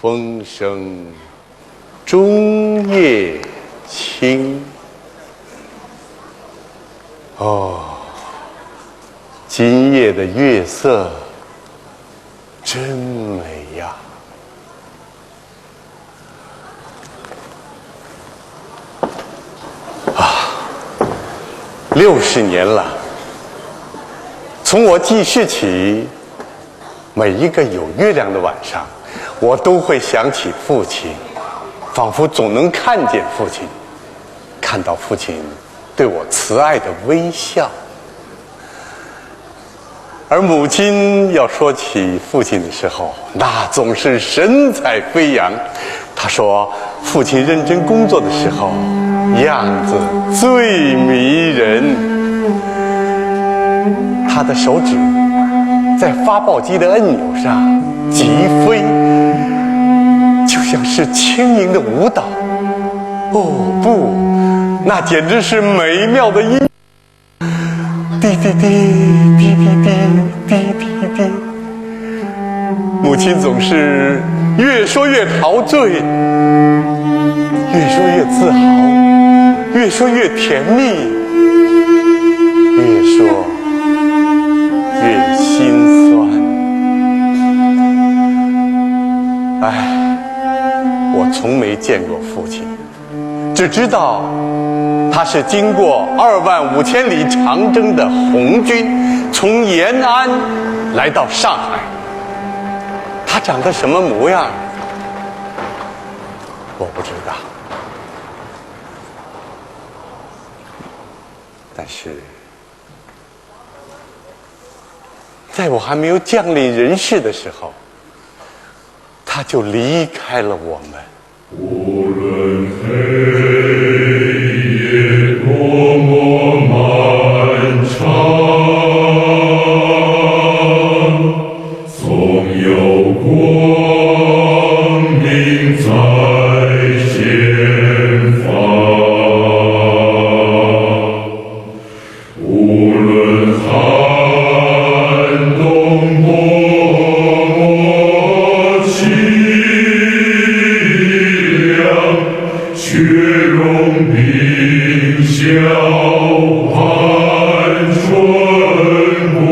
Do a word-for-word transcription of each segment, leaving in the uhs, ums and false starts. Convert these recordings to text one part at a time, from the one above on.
风声终夜清。哦，今夜的月色真美呀！啊，六十年了，从我记事起，每一个有月亮的晚上，我都会想起父亲，仿佛总能看见父亲，看到父亲对我慈爱的微笑。而母亲要说起父亲的时候，那总是神采飞扬。她说，父亲认真工作的时候，样子最迷人。他的手指在发报机的按钮上疾飞，就像是轻盈的舞蹈。哦，不，那简直是美妙的音。滴滴滴，滴滴滴，滴滴滴。母亲总是越说越陶醉，越说越自豪，越说越甜蜜，越说越心酸。唉，我从没见过父亲，只知道他是经过二万五千里长征的红军，从延安来到上海。他长得什么模样，我不知道。但是，在我还没有降临人世的时候，他就离开了我们。无论黑夜多么漫长，总有光明在前方。 无论寒冬多么凄凉，雪融冰消伴春光。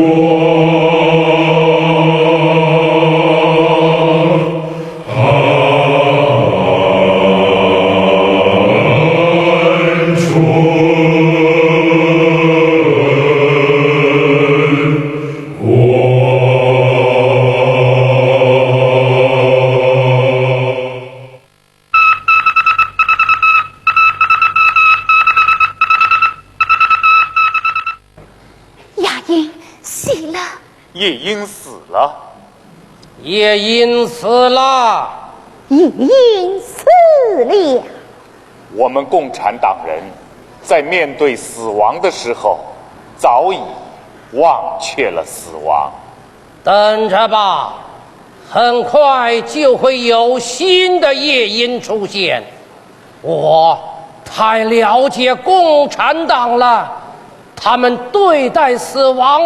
夜莺死了。夜莺死了。夜莺死了。夜莺死了。我们共产党人在面对死亡的时候，早已忘却了死亡。等着吧，很快就会有新的夜莺出现。 我太了解共产党了，他们对待死亡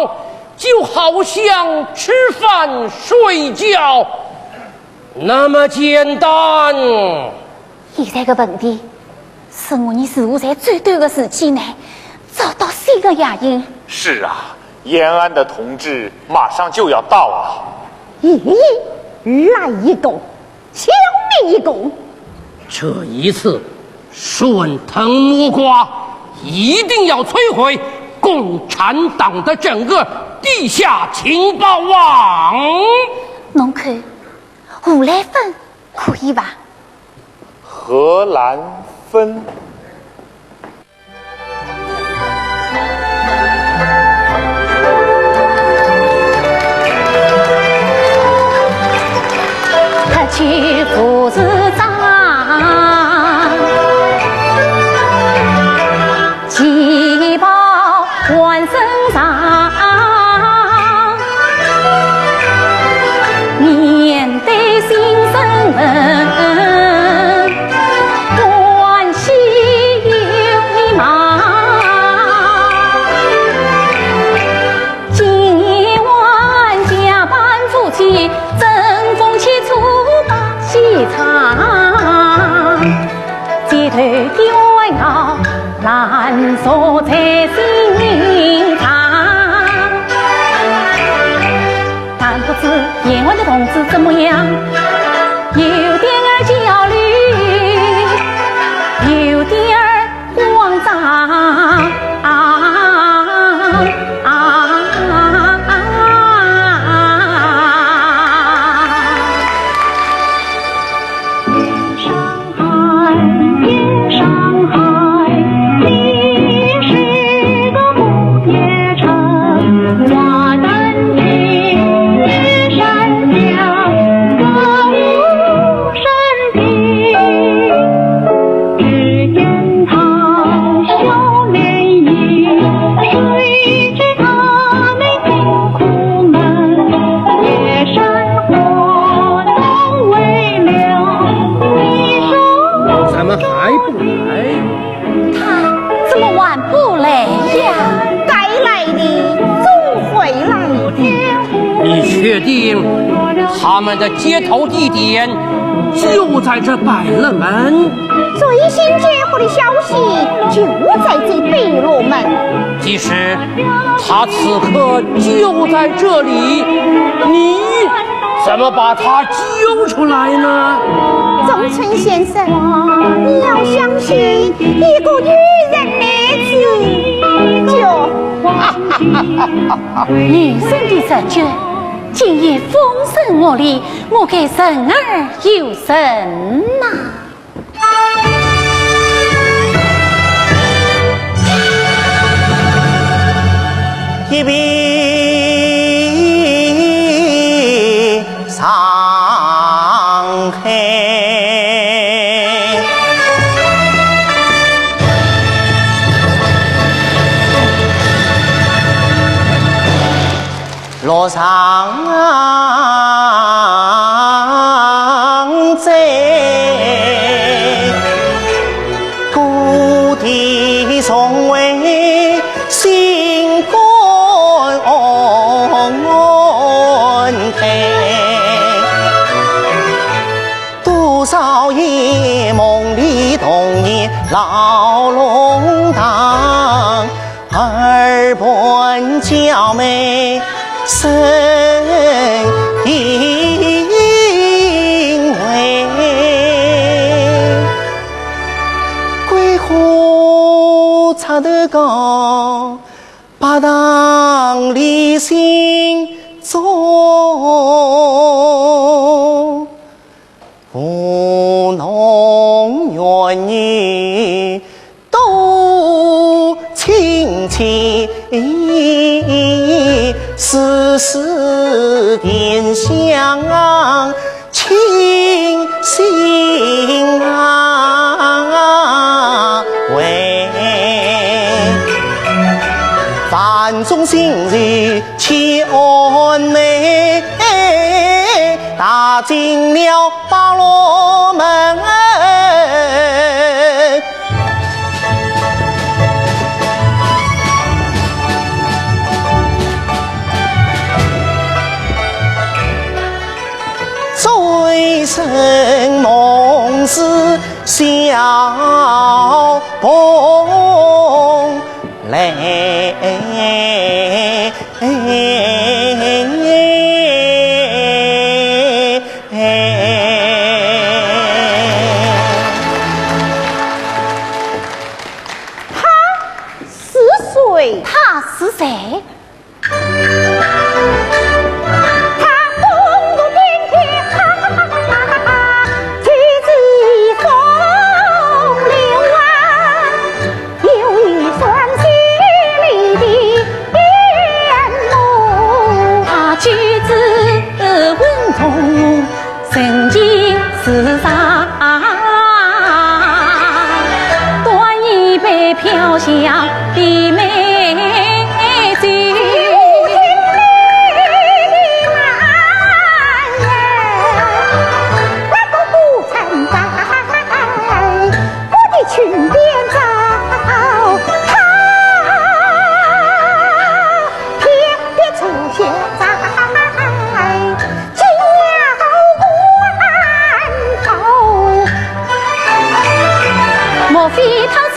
就好像吃饭睡觉那么简单。现在个问题是，我伲是否在最对的时间内找到新的夜莺？是啊，延安的同志马上就要到了。咦，来一个！ 消灭一共。这一次，顺藤摸瓜，一定要摧毁共产党的整个地下情报网。侬看，荷兰芬可以吧？荷兰芬。 去父子长，旗袍换身上，面对新生门，欢喜。春风起，楚霸西唱，街头的玩闹，烂熟在心肠。但不知演完的童子怎么样，有点儿焦虑，有点儿慌张。怎么还不来？他怎么还不来呀？该来的总会来的。你确定他们的接头地点就在这百乐门？最新接获的消息就在这百乐门。即使他此刻就在这里，你怎么把他救出来呢？仲春先生，你要相信一个女人来自救。女人的直觉，竟也风声鹤唳，我该顺而又顺呐。一别上海。 路上追，故地重回心肝内。多少夜梦里童年老弄堂， 耳畔娇媚声低回。桂花插头高，白塘里寻踪。 故弄玄女多清凄，世事怜香清心啊，为万众心事 千难，踏进了百乐门。醉生梦死小蓬 来。他是谁？他是谁？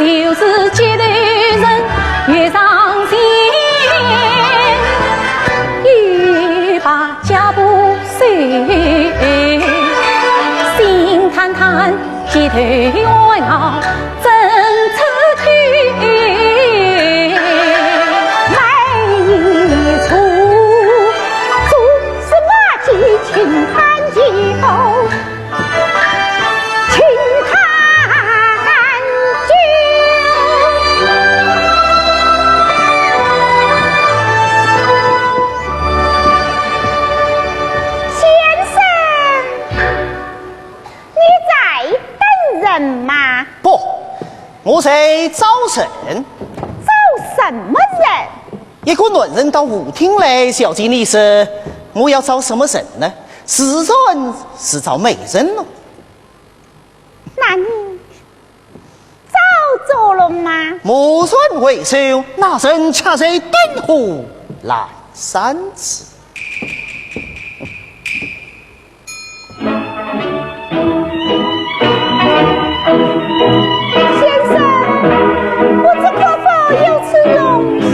又是街头人又伤心，又把脚步收，心淡淡街头冤枉真出头。每一处，做什么街情看街头。 请看酒。先生，你在等人吗？不，我在找人。找什么人？一个男人到舞厅来，小姐，你说我要找什么人呢？自然是找媒人了。 那你找着了吗？蓦然回首，那人却在灯火阑珊处。先生，不知可否有此荣幸？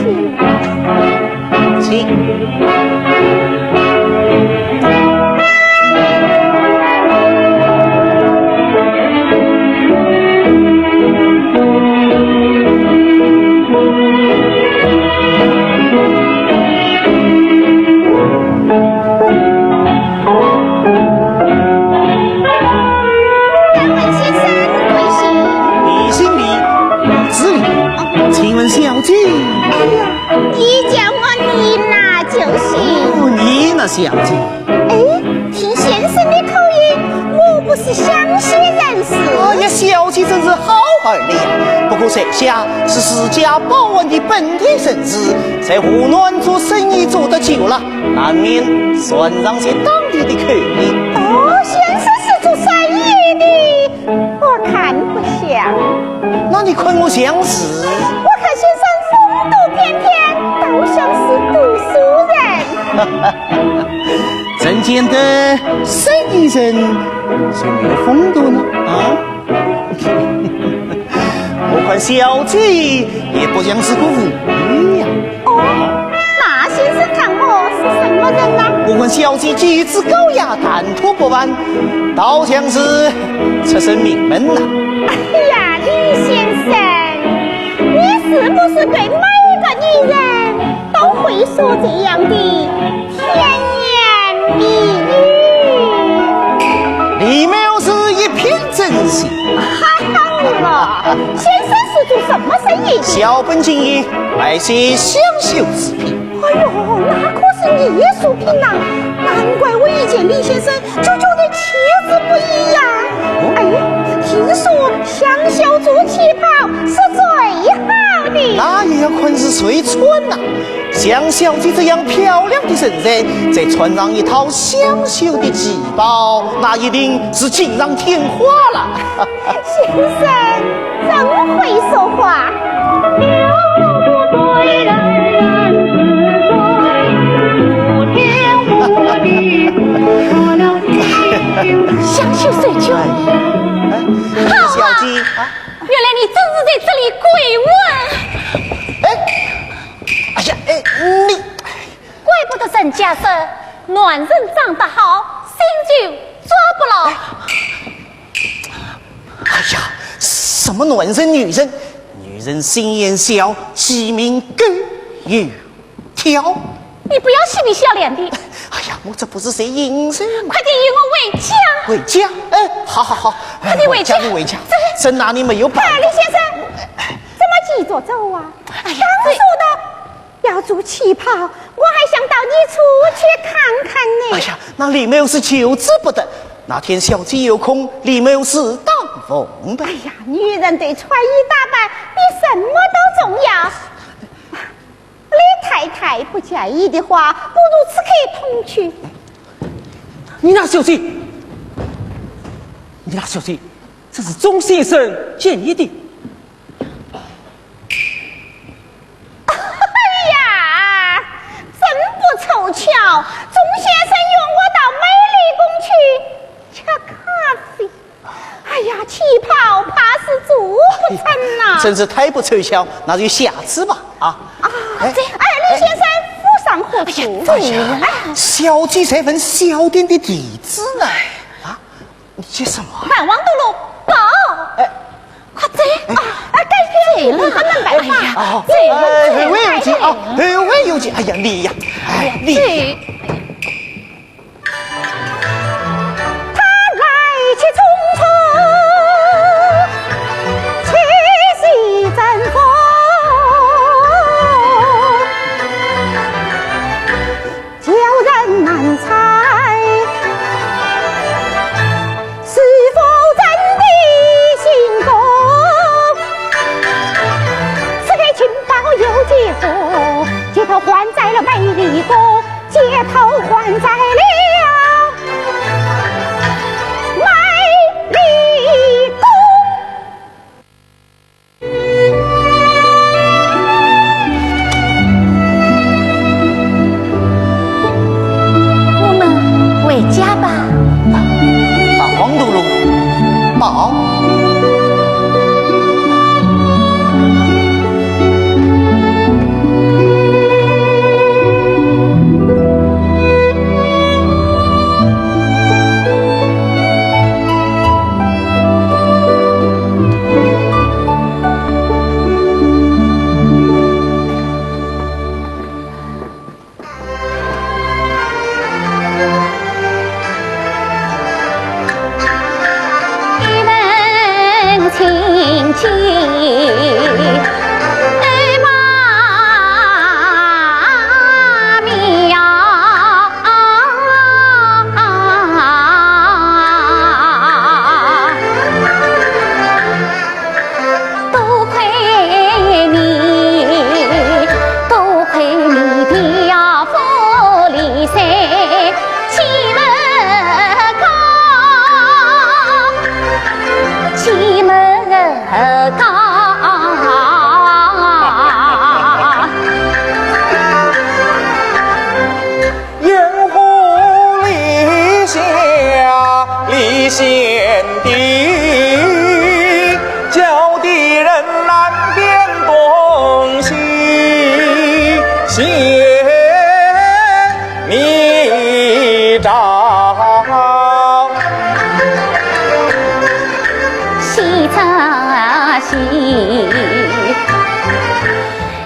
请。敢问先生贵姓？你姓李，我字李，请问小姐？哎呀， 你叫我你那就行。哦，你那小姐。哎，听先生的口音，我不是湘西人士。哎呀，小姐真是好耳力。不过在下是世家包办的本地人士，在河南做生意做得久了，难免传上些当地的口音。哦，先生是做生意的。 我看不像。那你看我像是？我看先生风度翩翩，倒像是读书人。怎见得生意人就没有风度呢？啊？我看小姐也不像是个妇女呀。 哦，那先生看我是什么人呢？我看小姐举止高雅，谈吐不凡，倒像是出身名门呐。哎呀，李先生，你是不是对每一个女人都会说这样的甜言蜜语？李妹是一片真心。哈哈了，先生是做什么生意的？小本经营， 卖些香绣之品。哎呦，那可是艺术品呐！难怪我一见李先生就觉得气质不一样。哎，听说香绣做旗袍是最好的。那也要看是谁穿呐。像小姐这样漂亮的身材，再穿上一套香绣的旗袍，那一定是锦上添花了。 先生真会说话。香绣手绢。哎，哎，好啊，小姐啊。原来你真是在这里鬼混。哎，哎呀，哎，你，怪不得人家说男人长得好，心就抓不牢。 哎呀，什么男人女人？女人心眼小，鸡鸣狗又跳。你不要嬉皮笑脸的。哎呀，我这不是在应酬吗？快点与我回家。回家？哎，好好好，哎，快点回家。我家里回家，这，这哪里没有办法？哎，李先生，怎么急着走啊？哎呀，刚说的 要做旗袍，我还想到你处去看看呢。哎呀，那李妹是求之不得。哪天小姐有空，李妹是当奉陪。哎呀，女人对穿衣打扮比什么都重要。李太太不介意的话，不如此刻同去。你那小姐，你那小姐，这是钟先生建议的。 哎呀，真不凑巧，钟先生约我到美丽宫去吃咖啡。哎呀，旗袍怕是做不成呐。真是太不凑巧，那就下次吧，啊。啊，哎，这，哎，李先生府上何处？哎呀，哎，小姐在问小店的地址呢。啊，你急什么？万望东路，报。哎。快走，哎。啊，哎，改天我们再来吧。哎呀，哦，走了，哎，走了，后会有期啊，改天。后会有期。哎呀，你呀，哎，你呀。走。 他来去匆匆，去兮阵风，叫人难猜，是否真的行踪？此刻情报有接触，街头还在了美丽宫。 街头还在了美丽宫。我们回家吧。啊，望东路，报。 一门亲戚，哎妈咪呀！ 多亏你，多亏你的呀，福里山，起门高，起门高。 银壶里下离仙底，叫的人难辨东西，仙迷照。西则西，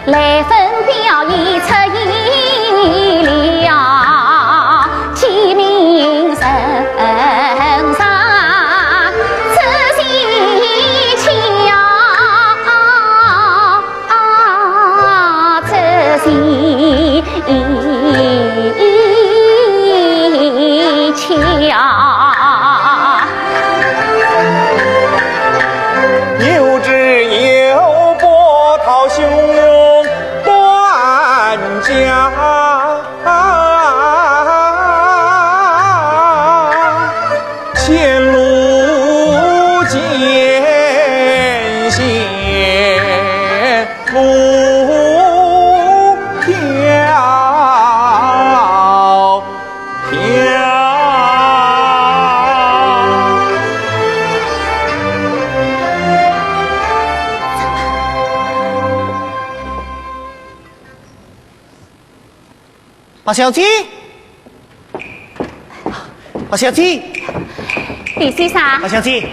来分表已出现了，鸡鸣人上，此时起呀，此时起呀。 有知有报，涛汹断家，线路艰险路迢。 白小姐，白小姐，李先生。白小姐，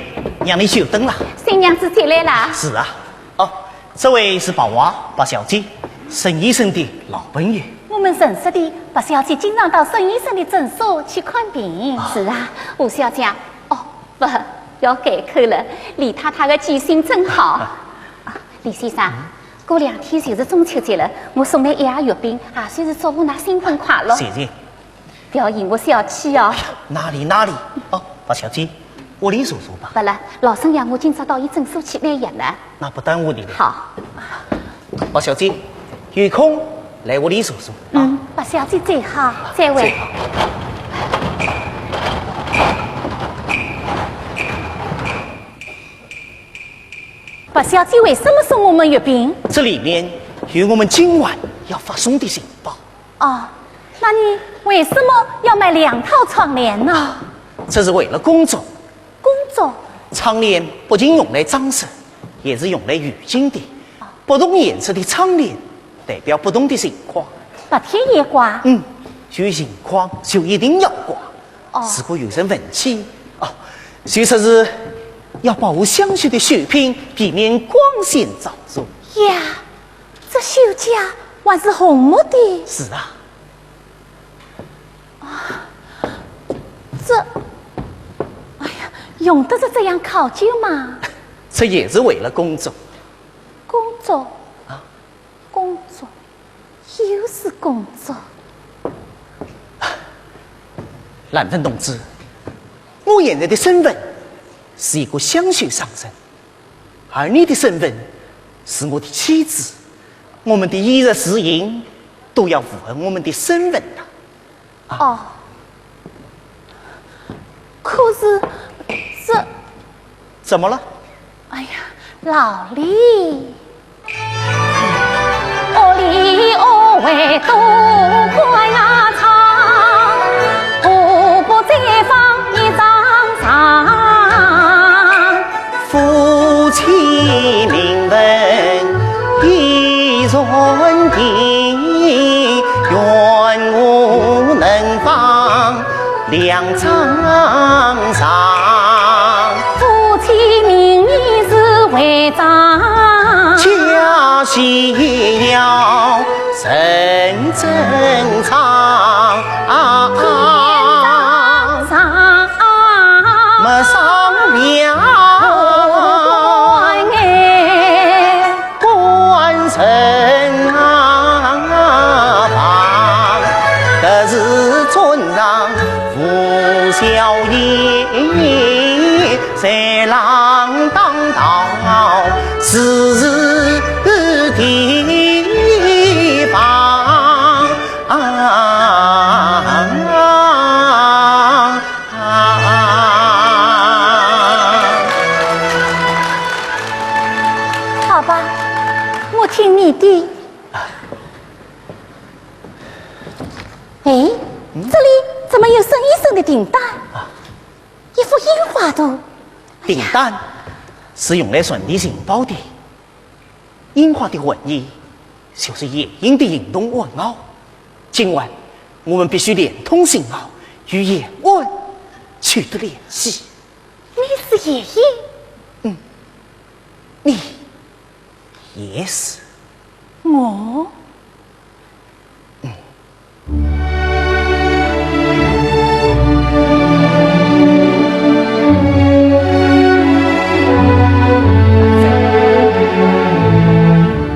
让你久等了。新娘子进来了。是啊，哦， 这位是白华，白小姐，沈医生的老朋友。我们认识的，白小姐经常到沈医生的诊所去看病。啊。是啊，吴小姐，哦，不，要改口了，李太太的记性真好。啊，李先生，过两天就是中秋节了，我送来一盒月饼，也算是祝福㑚新婚快乐。谢谢。 不要嫌我小气哦。哎呀，哪里哪里。哦，白小姐，屋里坐坐吧。不了，老沈让我今朝到伊诊所去拿药呢。那不耽误你了。好。白小姐，有空来屋里坐坐。嗯，白小姐最好，再会。最好。白小姐为什么送我们月饼？这里面有我们今晚要发送的信报。 哦，那你为什么要买两套窗帘呢？这是为了工作。工作？窗帘不仅用来装饰，也是用来预警的。不同颜色的窗帘代表不同的情况。白天也挂？嗯，有情况就一定要挂。哦。如果有人问起，哦，就说是要保护香雪的绣品，避免光线照射。呀，这绣架还是红木的。是啊。 这，哎呀，用得着这样考究吗？这也是为了工作。工作？啊？工作？又是工作。兰芬同志，我现在的身份是一个香绣商人，而你的身份是我的妻子，我们的衣食住行都要符合我们的身份的。 哦，可是这……怎么了？哎呀，老李。 夫妻名分已然定，愿我能放两张床。夫妻名义是为证，家喜要认真唱。 上，没上了官人房，可是尊上无孝也，在浪荡道是地方。 好吧，我听你的。哎，这里怎么有生意生的订单？一幅印花图。订单是用来传递情报的。 印花的含义就是夜莺的行动暗号。今晚我们必须连通信号，与夜莺取得联系。你是夜莺？嗯，你也是。我？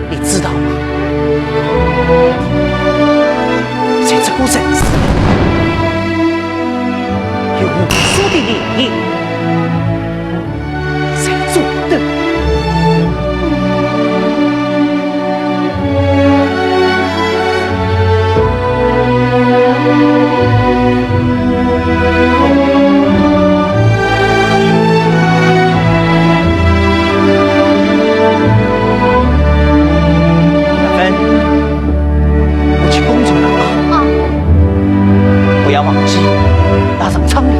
你知道吗？在这个城市里，有无数的夜莺 在做的。兰芬，我去工作了啊。啊。不要忘记，带上窗帘。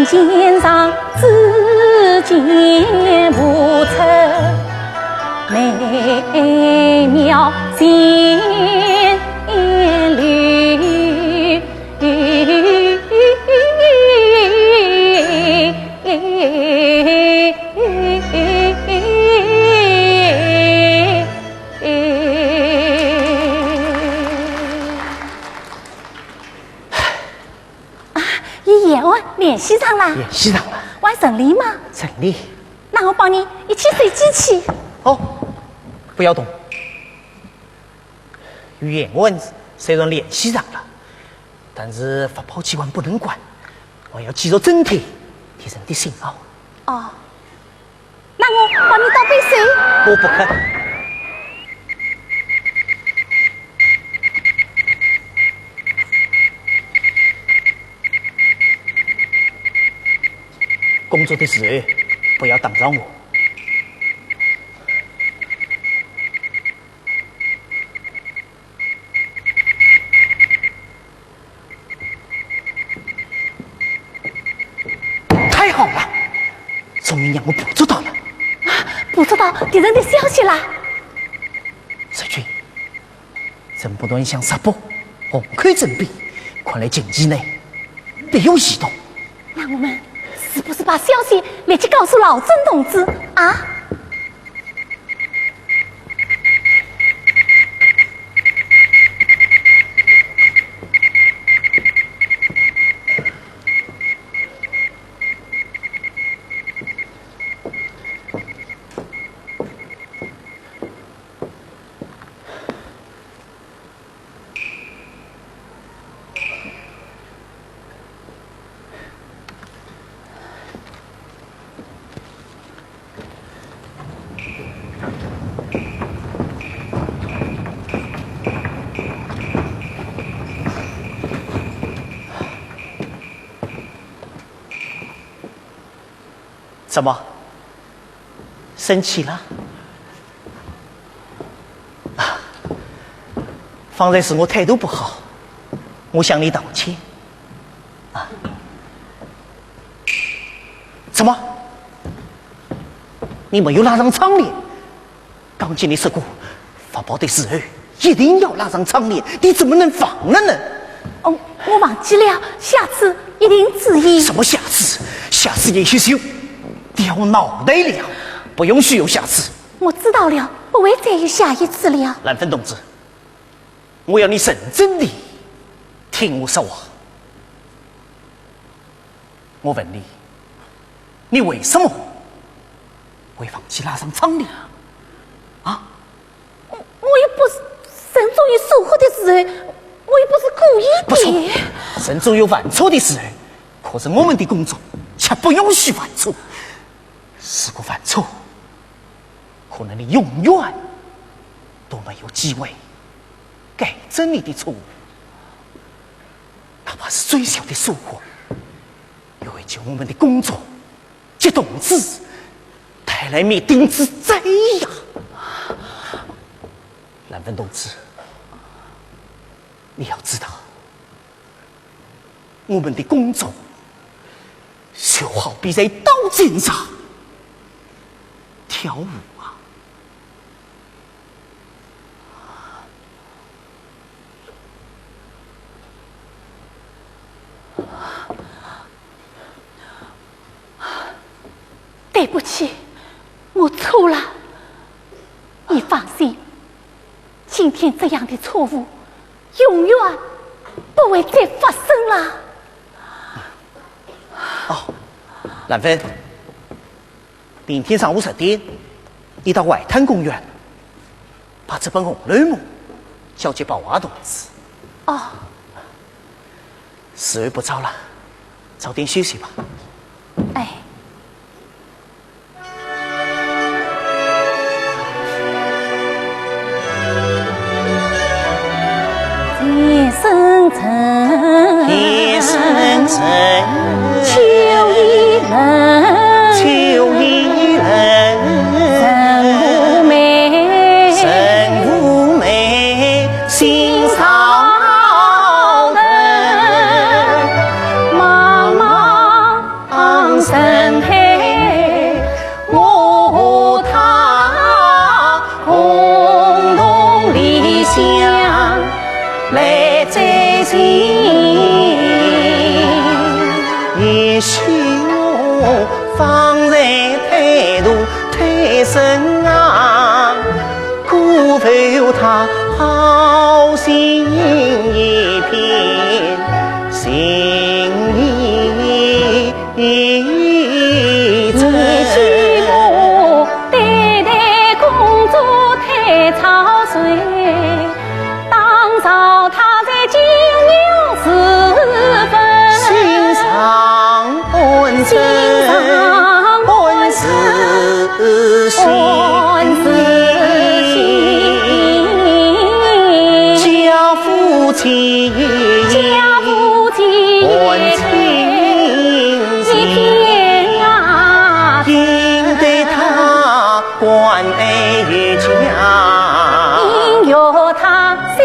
欣赏之间，无出美妙旋律。啊，与延安联系上啦？联系上了。还顺利吗？顺利。那我帮你一起修机器。哦，不要动。与延安虽然联系上了，但是发报机还不能关，还要继续整体提升的信号。哦。 那我帮你倒杯水。我不肯。工作的时候不要打扰我。 太好了，终于让我捕捉到了。啊，捕捉到敌人的消息啦！日军，人不断向十八、虹口准备，看来近期内必有行动。那我们是不是把消息立即告诉老曾同志啊？ 怎么？生气了？啊，方才是我态度不好，我向你道歉。啊，怎么？你没有拉上窗帘？ 刚才你说过，发报的时候一定要拉上窗帘，你怎么能忘了呢？哦，我忘记了，下次一定注意。什么下次？下次也许就掉脑袋了，不允许有下次。我知道了，不会再有下一次了。兰芬同志，我要你认真地听我说话。 我问你，你为什么会忘记拉上窗帘？啊？我，我又不是，人总有疏忽的时候，我又不是故意的。不错，人总有犯错的时候，可是我们的工作却不允许犯错。如果犯错，可能你永远都没有机会改正你的错误。 哪怕是最小的疏忽，也会给我们的工作及同志带来灭顶之灾呀！兰芬同志，你要知道，我们的工作就好比在刀尖上跳舞啊！ 对不起，我错了。你放心，今天这样的错误永远不会再发生了。哦，兰芬， 明天上午十点，你到外滩公园，把这本《红楼梦》交给宝华同志。哦。时候不早了，早点休息吧。哎。 前生尘，前生尘，旧已冷，旧已冷，人无美，人无美，心上人。茫茫留他好心一片，心一程。你是我对待工作太操碎，当朝他在金牛时分。心上 本是心，家父亲，家父亲，本清心，一片啊，应对他关爱有加。应有他 心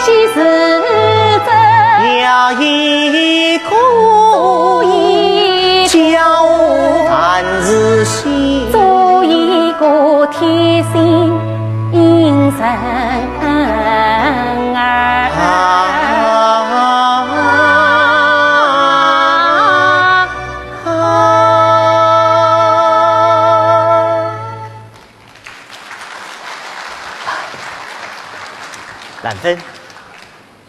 系是真，要一个，做一个，教凡事兴，做一个贴心人儿。啊，啊，啊。兰芬，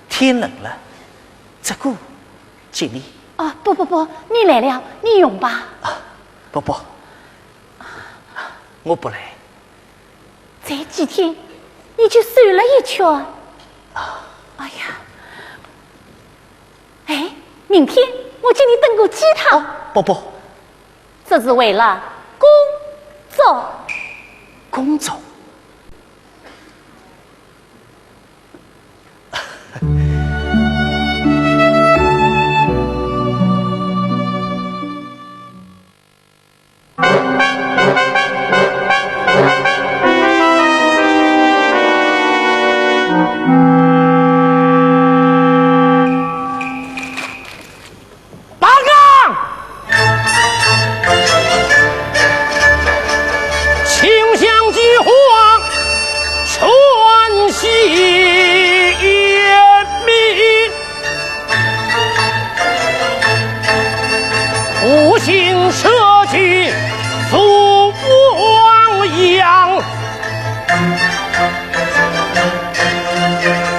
天冷了，这个给你。啊，不不不，你来了，你用吧。啊，不不，我不来。这几天你就瘦了一圈。啊。哎呀，哎，明天我给你炖个鸡汤。啊，不不。这是为了工作。工作？ 报告！清乡计划全息灭，不幸社稷覆亡羊。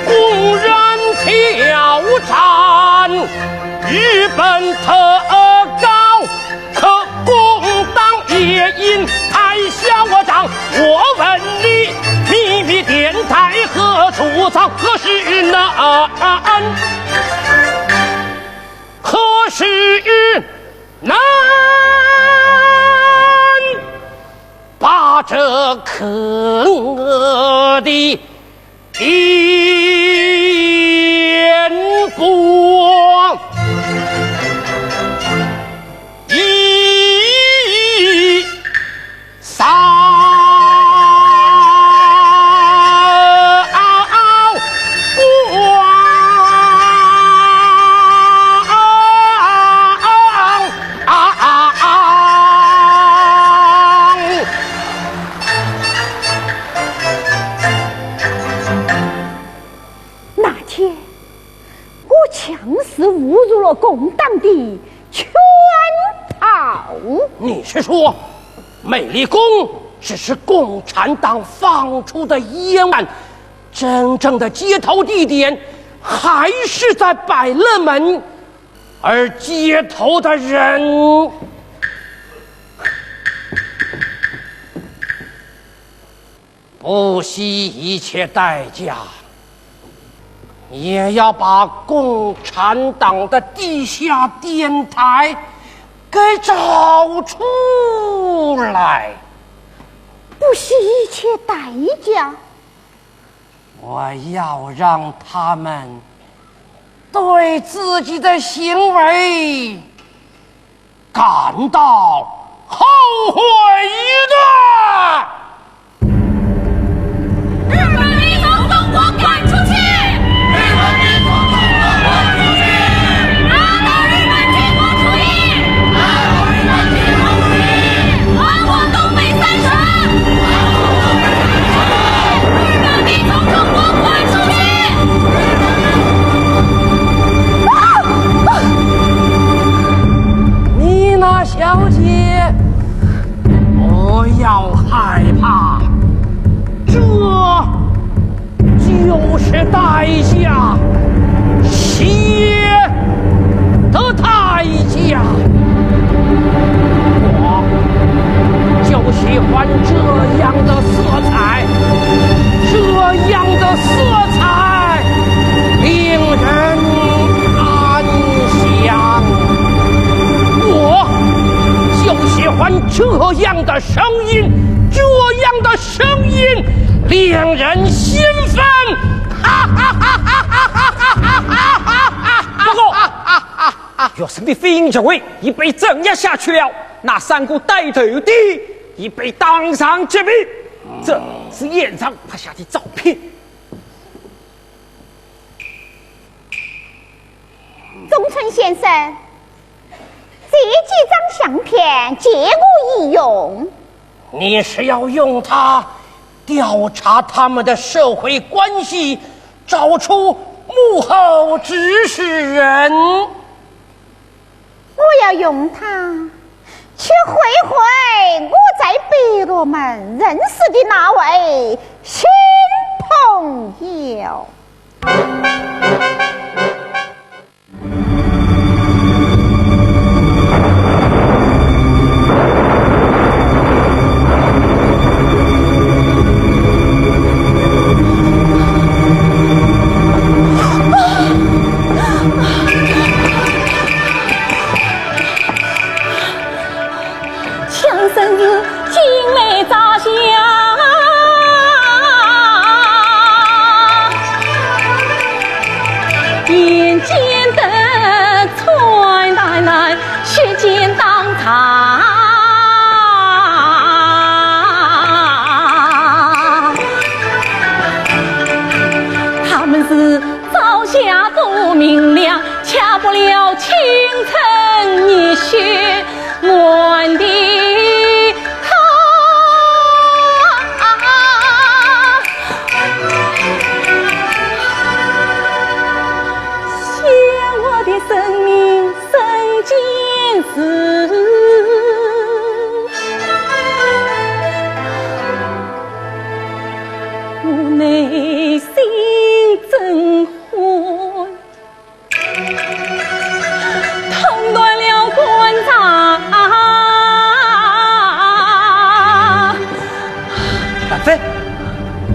公然挑战，愚本特高，可公党也因太嚣张。我问你，秘密电台何处藏？何时能，何时能 把这可恶的电波移扫 那天，我强势侮辱了公党的圈套。你是说，美丽宫只是共产党放出的烟雾弹，真正的接头地点还是在百乐门，而接头的人 不惜一切代价，也要把共产党的地下电台给找出来。不惜一切代价？我要让他们对自己的行为 感到后悔的。日本民族从中国赶出去！日本民族从中国赶出去！打倒日本帝国主义！打倒日本帝国主义！还我东北三省！还我东北三省！日本民族从中国赶出去！ 你那小姐，不要害的声音，这样的声音，令人心烦。哈哈哈哈哈哈哈哈哈哈哈！报告，学生的飞行职位已被镇压下去了，那三个带头的已被当场击毙。这是现场拍下的照片。中村先生，这几张相片借我一用。你是要用它调查他们的社会关系，找出幕后指使人？我要用它去会会我在北落门认识的那位新朋友。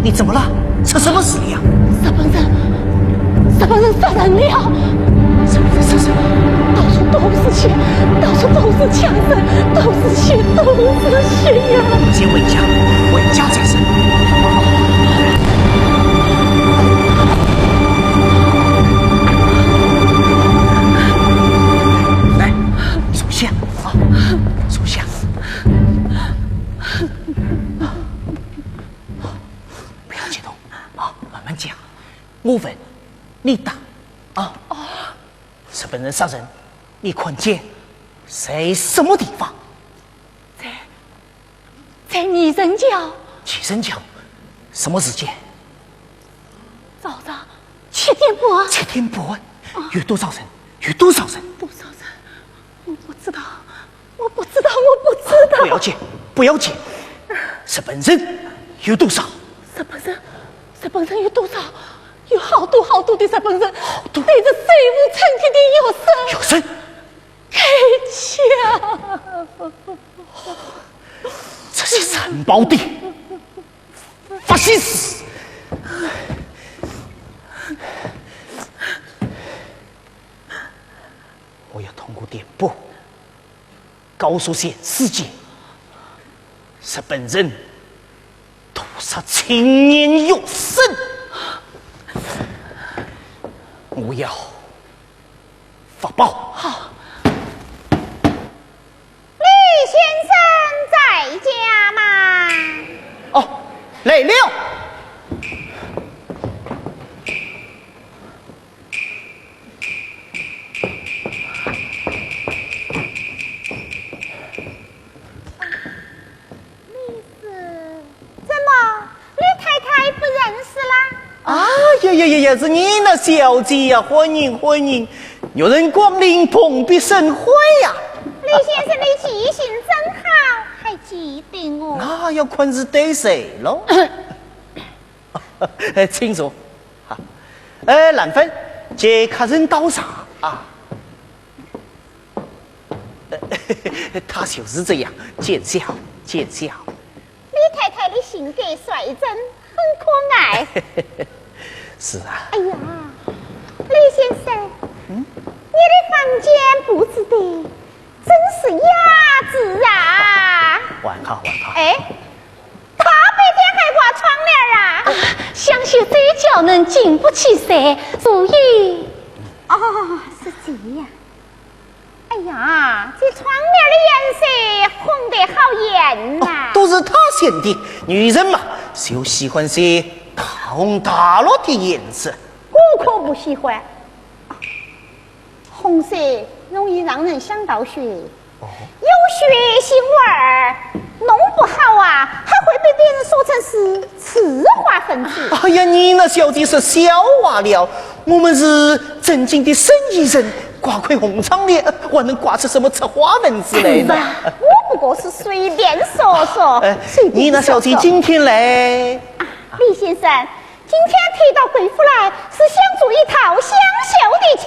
你怎么了？出什么事了呀？日本人，日本人杀人了！日本人杀人？到处都是血，到处都是枪声，都是血，都是血呀！先回家，回家再说。来，坐下啊，坐下。不要激动啊，慢慢讲。我问，你答啊。日本人杀人，你看见在什么地方？在，在女神桥。女神桥？什么时间？早上七点半。七点半？有多少人？有多少人？多少人？我不知道，我不知道，我不知道。不要紧，不要紧。日本人有多少？日本人，日本人有多少？有好多好多的日本人，好多对着手无寸铁的学生，学生，开枪。这些残暴的法西斯！我要通过电波告诉全世界，日本人屠杀青年学生。我要发报。李先生在家吗？哦，来了。你是怎么？李太太不认识啦？啊呀呀呀呀，是你呢，小姐呀，欢迎欢迎，有人光临蓬荜生辉呀。李先生的记性真好，还记得我。那要看是对谁喽。请坐。哈，呃，兰芬，接客人到茶啊。呃，他就是这样，见笑见笑。李太太的性格率真，很可爱。是啊。哎呀，李先生，你的房间布置的真是雅致啊！还好啊，好。哎，他白天还挂窗帘啊？啊，想修这角能经不起晒，所以……哦，是这样。哎呀，这窗帘的颜色红得好艳呐。哦，都是他选的。女人嘛，就喜欢些大红大绿的颜色。我可不喜欢。 红色容易让人想到血，哦。有血性味儿，弄不好啊，还会被别人说成是赤化分子。哎呀，你那小姐是笑话了，我们是正经的生意人，挂块红窗帘，还能挂出什么赤化分子来呢？是啊，我不过是随便说说，哎，随便你那小姐说说。今天来……啊，李先生， 今天特到贵府来，是想做一套想秀的旗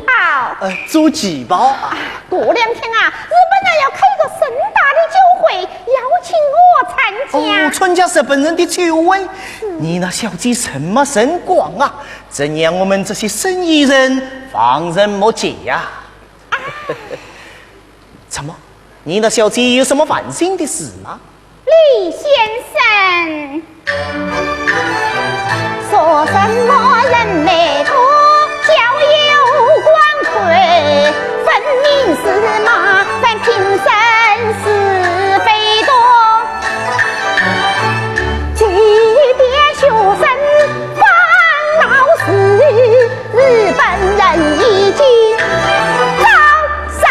袍。呃，做旗袍啊？啊，过两天啊，日本人要开一个盛大的酒会，邀请我参加。哦，参加日本人的酒会？是。你那小姐什么人广啊？怎样我们这些生意人放任不计呀？啊。怎么？你那小姐有什么烦心的事吗？ 李先生。说什么人美多，交友广阔，分明是马，分平生是非多。即便学生烦恼事， 日本人已经找上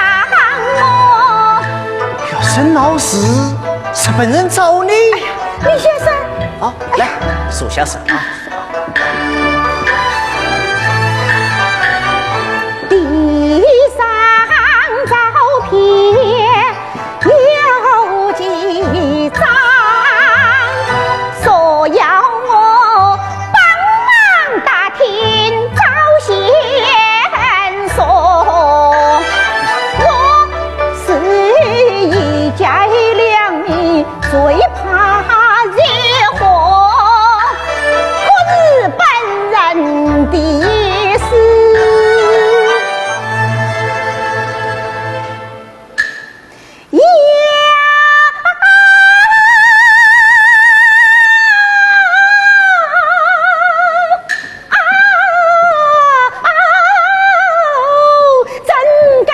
我。学生闹事，日本人找你？哎呀，李先生。好，来，坐下说啊。地上照片 有几张，说要我帮忙打听找线索。我是一介良民，最怕惹祸，可日本人的事。 呀！啊！啊！怎敢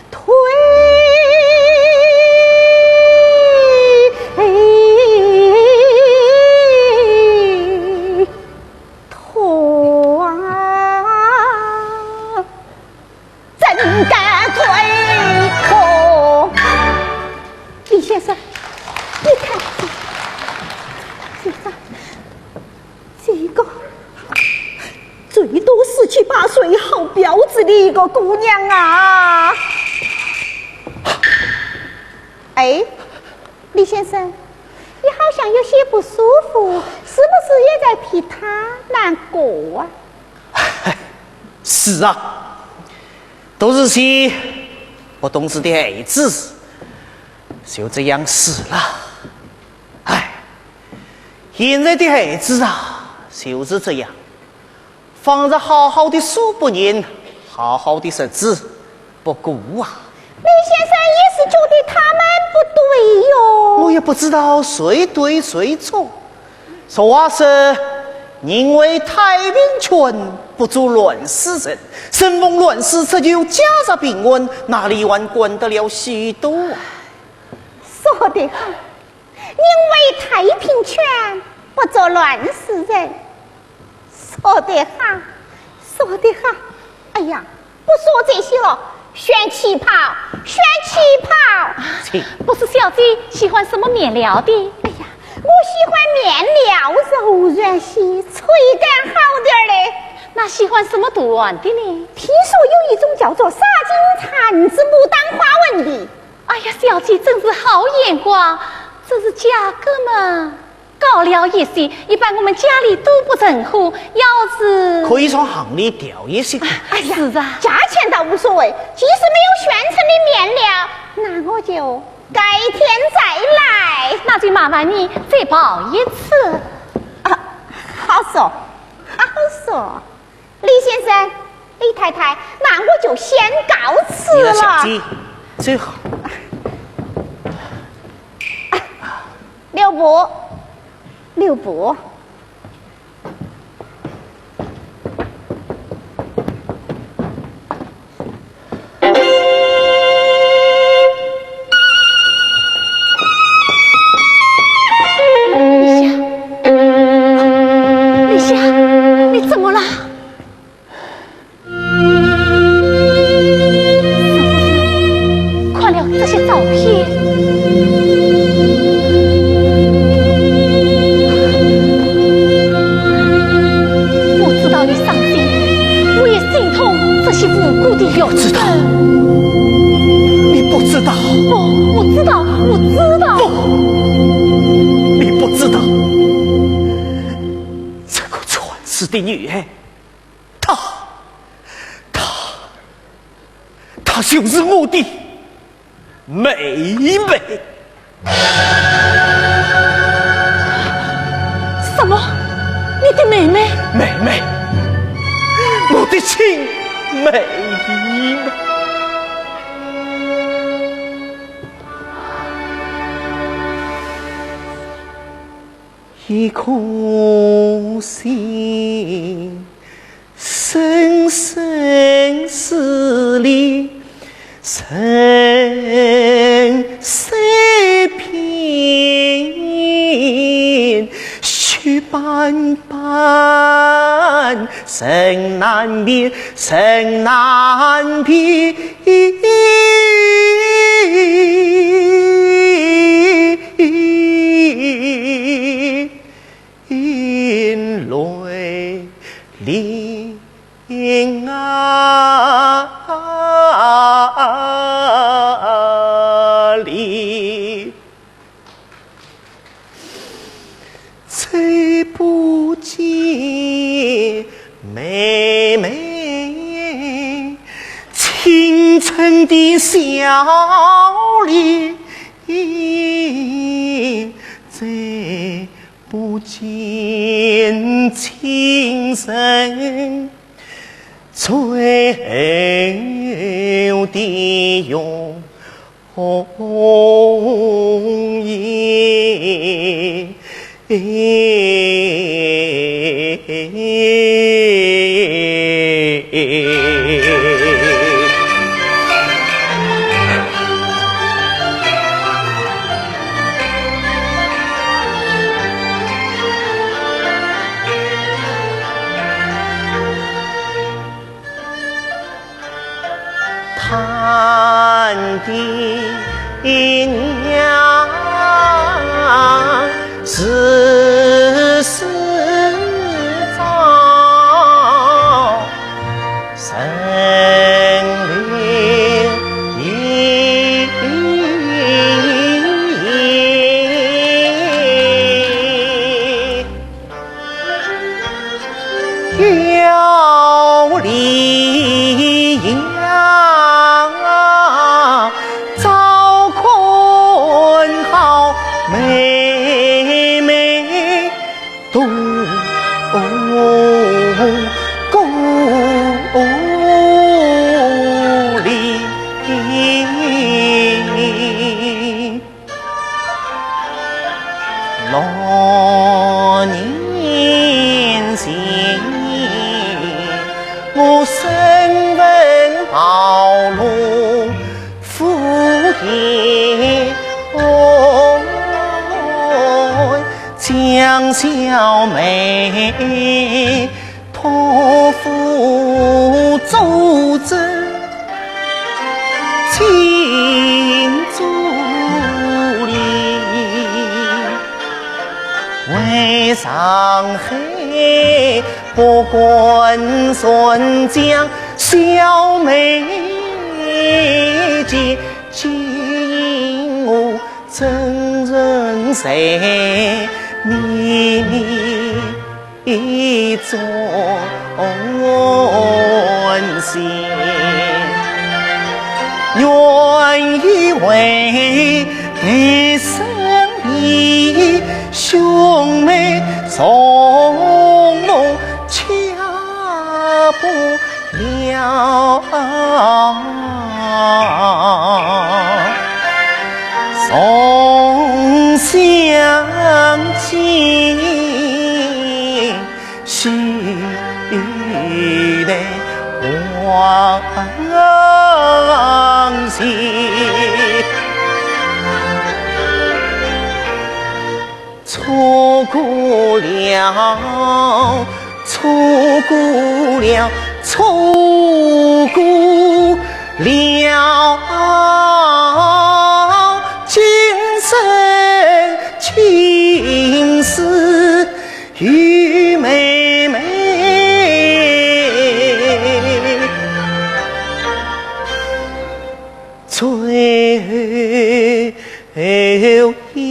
推脱啊？ 怎敢推脱？李先生，你看，这个，这个，最多十七八岁，好标致的一个姑娘啊！哎，李先生，你好像有些不舒服，是不是也在替她难过啊？ 是啊，都是些不懂事的孩子，就这样死了。唉，现在的孩子啊，就是这样，放着好好的书不念，好好的日子不过啊。 李先生也是觉得他们不对哟。我也不知道谁对谁错。俗话说，宁为太平犬，不做乱世人。生逢乱世，只求家宅平安，哪里还管得了许多啊？说得好， 宁为太平犬，不做乱世人。说得好，说得好。哎呀，不说这些了，选旗袍，选旗袍。请。不是小姐喜欢什么面料的？哎呀，我喜欢面料柔软些，质感好点儿的。那喜欢什么图案的呢？听说有一种叫做纱巾缠子牡丹花纹的。 哎呀，小姐真是好眼光，只是价格嘛，高了一些，一般我们家里都不成货，要是……可以从行里调一些。哎呀，是啊。价钱倒无所谓，即使没有现成的面料，那我就改天再来。那就麻烦你再跑一次。啊，好说，好说。 李先生，李太太，那我就先告辞了。你的小姐，走好。不，留步。立夏，立夏，你怎么了？ 快了这些照片。我知道你伤心，我也心痛这些无辜的人。知道。你不知道。不，我知道，我知道。不，你不知道。这个传世的女儿，她，她， 她就是我的妹妹。什么？你的妹妹？妹妹，我的亲妹妹。一颗心 深深思念，人世变，须半半，人难辨，人难辨。 泪淋啊淋。再不见妹妹青春的笑脸，再 不见亲人最后的容颜。叹爹娘自始早， 要离呀，早看好妹妹 多顾虑。六年前，我身份暴露， 府前，将小妹托付做仔亲族里，回上海，不管船将小妹接。 今我真人在你面前，愿意为你生命，兄妹从容，却不 了。从小心事的往事。错过了，错过了，错过了今生今世与妹妹。最后一面。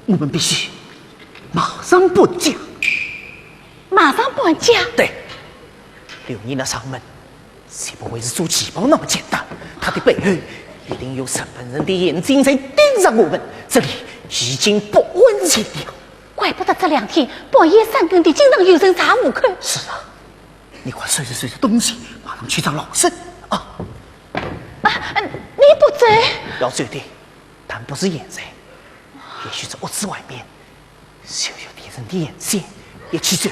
我们必须马上搬家。马上搬家？对，刘姨那上门，绝不会是做旗袍那么简单，她的背后一定有日本人的眼睛在盯着我们，这里已经不安全了。怪不得这两天半夜三更的经常有人查户口。是啊，你快收拾收拾东西，马上去找老身啊！啊，你不走？要走的，但不是现在。 也许是屋子外面，就有敌人的眼线，一起走，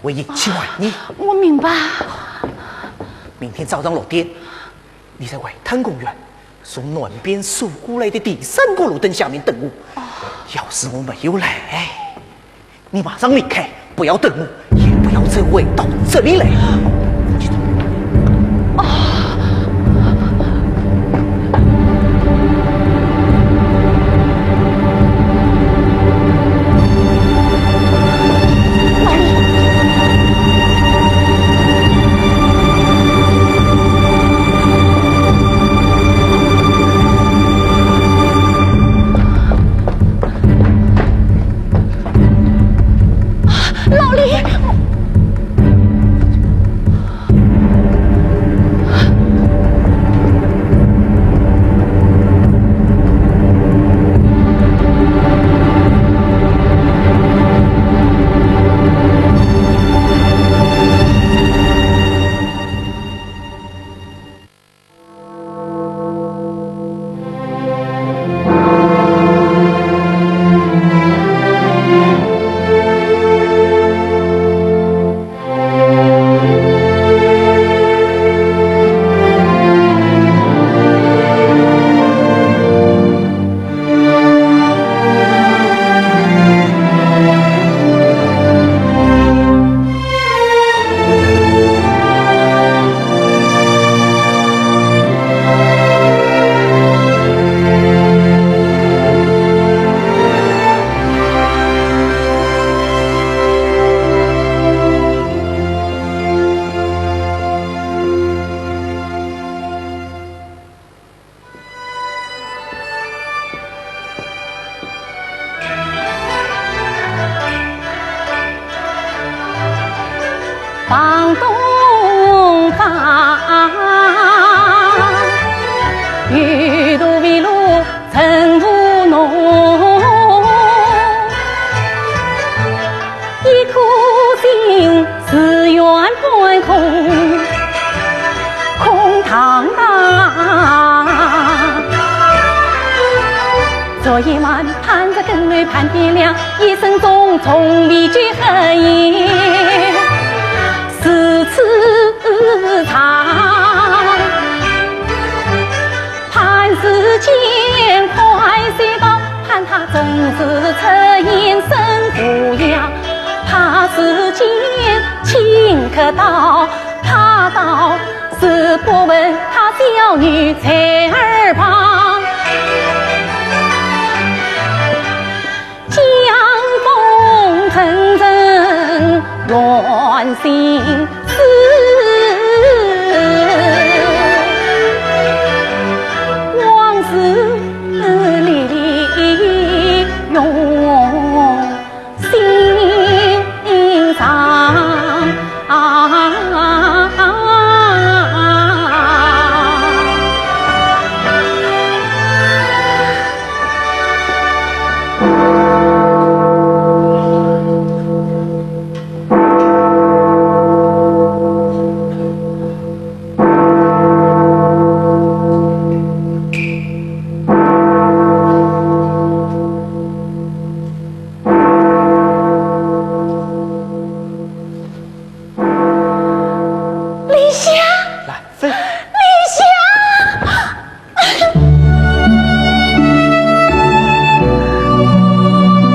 会引起怀疑。我明白。明天早上六点，你在外滩公园，从南边数过来的第三个路灯下面等我。要是我没有来，你马上离开，不要等我，也不要再回到这里来。老李。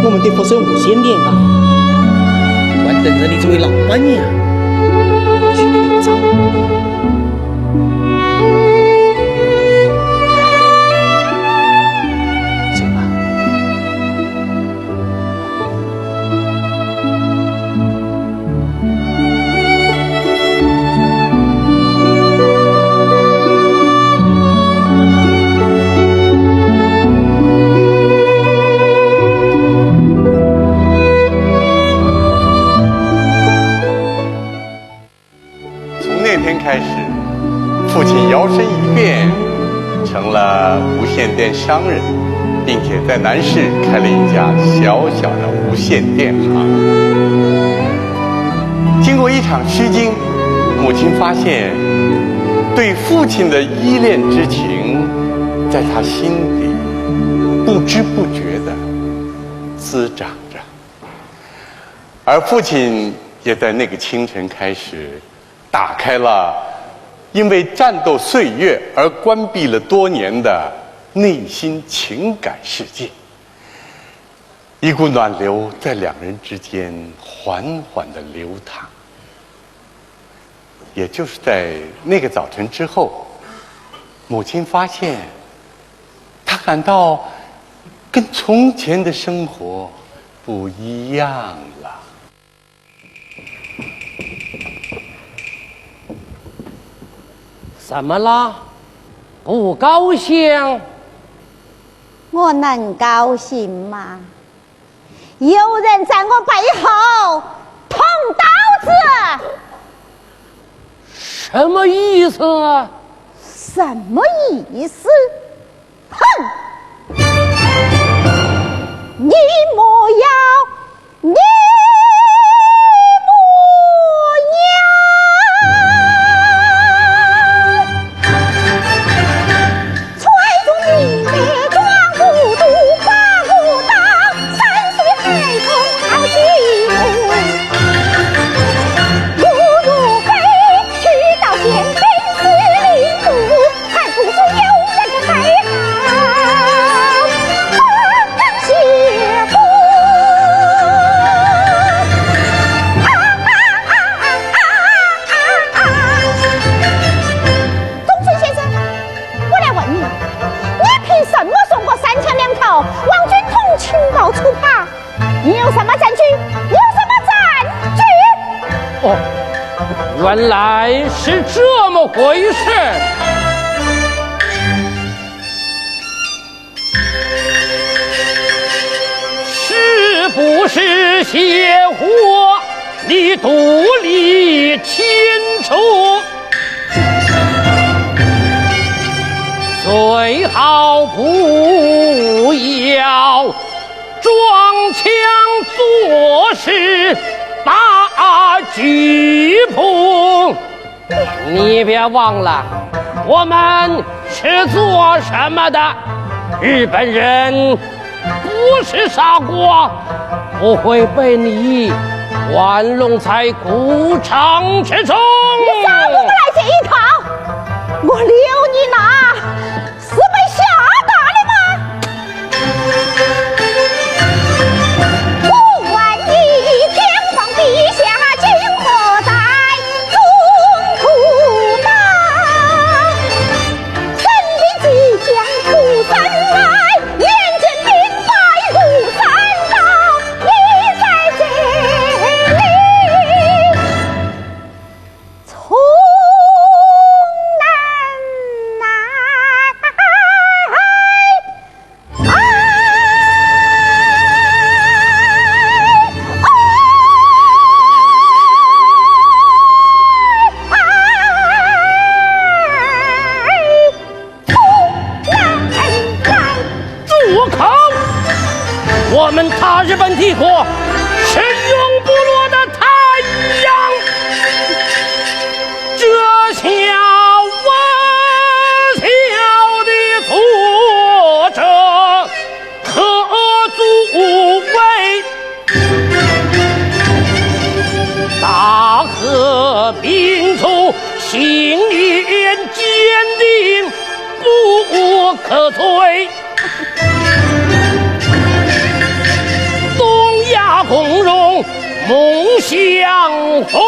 我们的福生无线电啊，还等着你这位老板娘。去找。走吧。从那天开始，父亲摇身一变，成了无线电商人，并且在南市开了一家小小的无线电行。经过一场虚惊，母亲发现对父亲的依恋之情，在她心底不知不觉地滋长着。而父亲也在那个清晨开始，打开了因为战斗岁月而关闭了多年的内心情感世界。一股暖流在两人之间缓缓地流淌。也就是在那个早晨之后，母亲发现，她感到跟从前的生活不一样了。 怎么了？不高兴？我能高兴吗？有人在我背后捅刀子。什么意思啊？什么意思？ 哼！你莫要，你莫要！穿着你的装不住，把我当山水海中淘气虫。我若非去到天边，是领不 还不如有人在行。不能谢过。啊啊啊啊啊啊啊！公孙先生，我来问你，你凭什么送过三千两套王军统情报出牌？ 你有什么证据？有什么证据？哦，原来是这么回事。是不是邪火？你独立清楚。最好不要 装腔作势打举报。你别忘了，我们是做什么的？日本人不是傻瓜，不会被你玩弄在股掌之中。你少给我来这一套，我留你哪 是被吓大的吗？我问你，天皇陛下今何在中土邦？神兵即将出山来，眼见兵败如山倒，你在这里 冲南来。住口！我们大日本帝国是永不落的太阳。这小啊小的作者可作为？大和民族信念坚定不可摧。 东亚共荣，梦想宏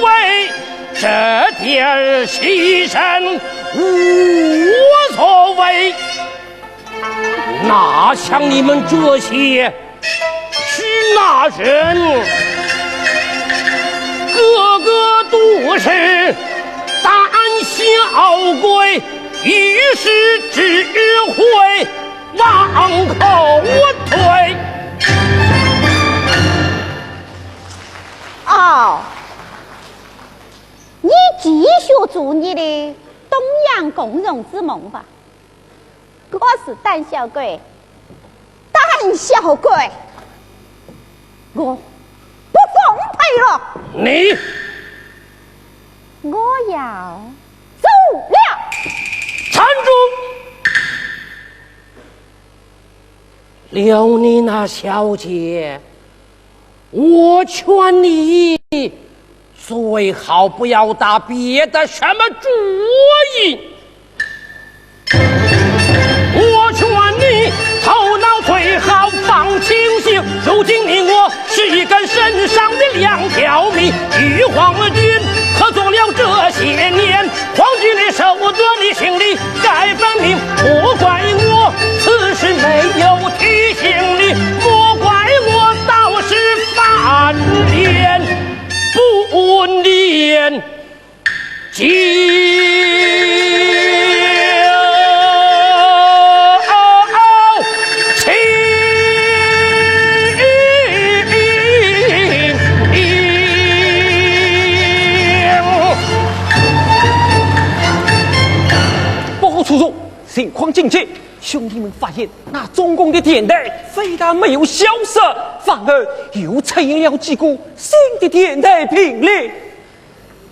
伟，这点儿牺牲无所谓。哪像你们这些 支那人，个个都是胆小鬼，一时只会往后退。哦，你继续做你的东亚共荣之梦吧。 我是胆小鬼，胆小鬼，我不奉陪了。你，我要走了。站住！刘妮娜小姐，我劝你最好不要打别的什么主意。我劝你头脑最好放清醒，如今你我是一根绳上的两条命，与皇军合作了这些年，皇军的手段你心里该分明，莫怪我此时没有提醒你，莫怪我倒是翻脸不念经。报告叔叔，情况紧急，兄弟们发现那中共的电台非但没有消失，反而又出现了几个新的电台频率。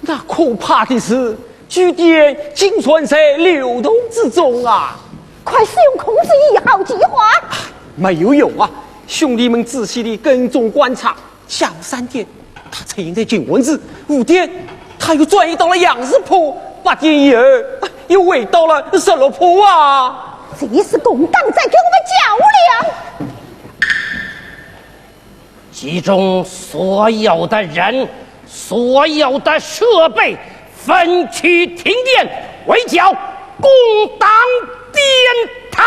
那可怕的是，据点竟然在流动之中啊！快使用控制一号计划。没有用啊！兄弟们仔细地跟踪观察，下午三点，它出现在静安寺；五点，它又转移到了杨树浦；八点以后，又回到了十六浦啊！这是共党在跟我们较量。集中所有的人，所有的设备，分区停电，围剿共党电台。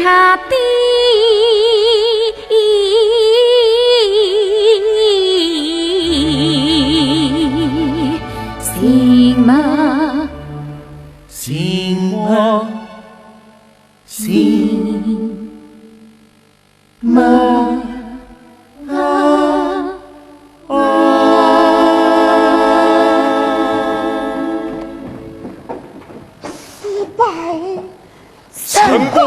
他的心嘛，心嘛，心嘛，啊，啊。失败。 成功！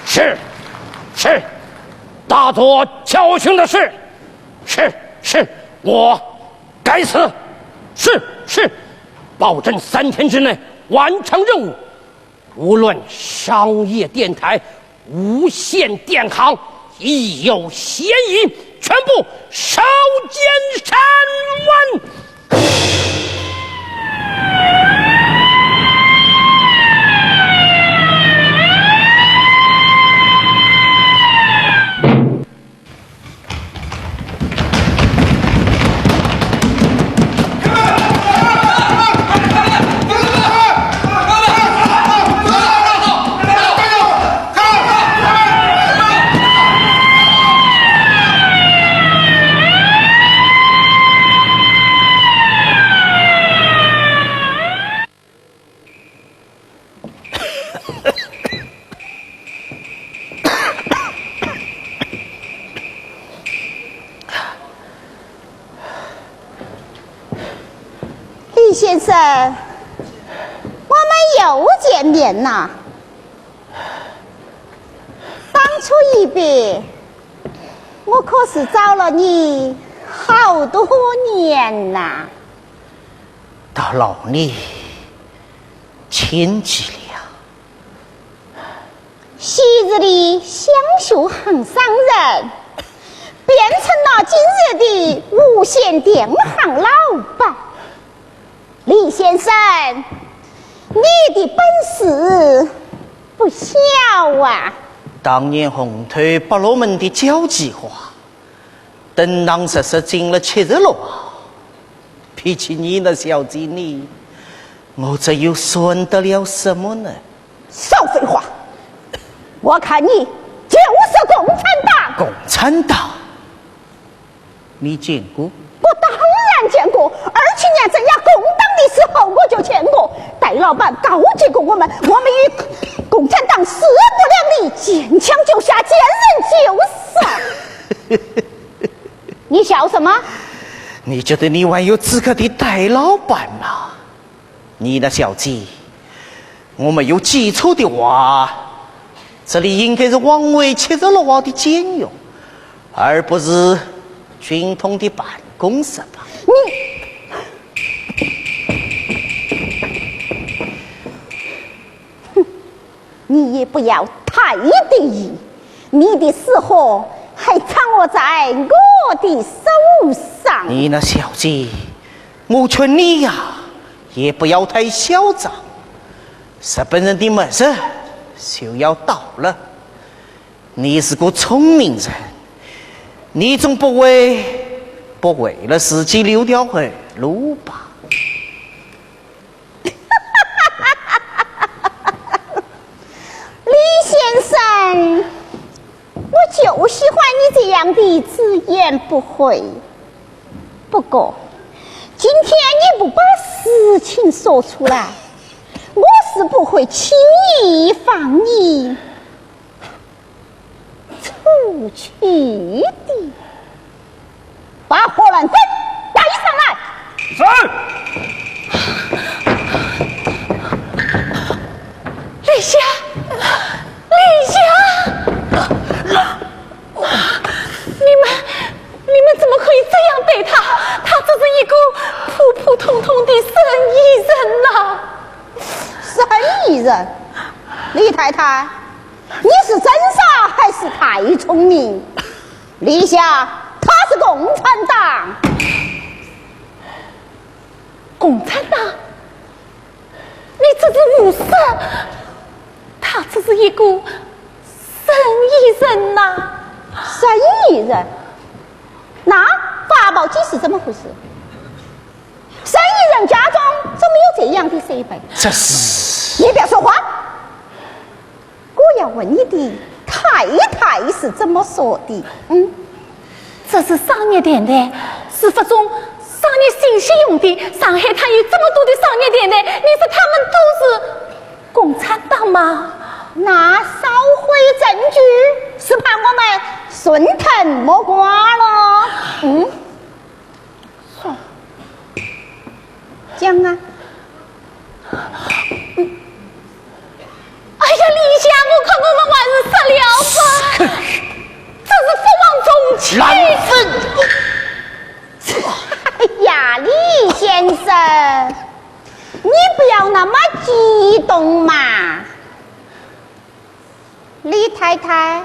是，是，大佐教训的是，是，是，我 该死！是，是，保证三天之内完成任务。无论商业电台、无线电行，一有嫌疑，全部烧煎山门。 李先生，我们又见面了。当初一别，我可是找了你好多年呐。 到老你千几了。昔日的香雪行商人，变成了今日的无线电行老板。李先生，你的本事不小啊！当年红透百乐门的交际花， 等到实实进了七十六号，比起你那小姐你，我这又算得了什么呢？少废话！我看你就是共产党！共产党？你见过？我当然见过，二七年镇压共党的时候我就见过。戴老板告诫过我们，我们与共产党势不两立，见枪就下，见人就杀。 你笑什么？你觉得你还有资格提戴老板吗？你那小姐，我没有记错的话，这里应该是王伟七十六号的监狱，而不是军统的办公室吧？你， 你也不要太得意，你的死活还掌握在我的手上。你那小姐，我劝你呀，也不要太嚣张。日本人的末日就要到了，你是个聪明人，你总不会不为了自己留条后路吧？ 李先生，我就喜欢你这样的直言不讳。不过，今天你不把实情说出来，我是不会轻易放你 出去的。把贺兰珍带上来。是。李霞，李霞，你们，你们怎么可以这样对她？她只是一个普普通通的生意人呐。生意人？李太太， 你是真傻还是太聪明？李霞，他是共产党。共产党？他只是一个生意人呐。生意人？那发报机是怎么回事？生意人家中怎么有这样的设备？这是……你别说话。 我要问你的太太是怎么说的？嗯？这是商业电台，是发送商业信息用的。上海滩有这么多的商业电台，你说他们都是共产党吗？那烧毁证据，是怕我们顺藤摸瓜了。嗯？ 讲啊。哎呀，李想，我看我们还是说了吧，这是不忘从前。哎呀，李先生，你不要那么激动嘛。李太太，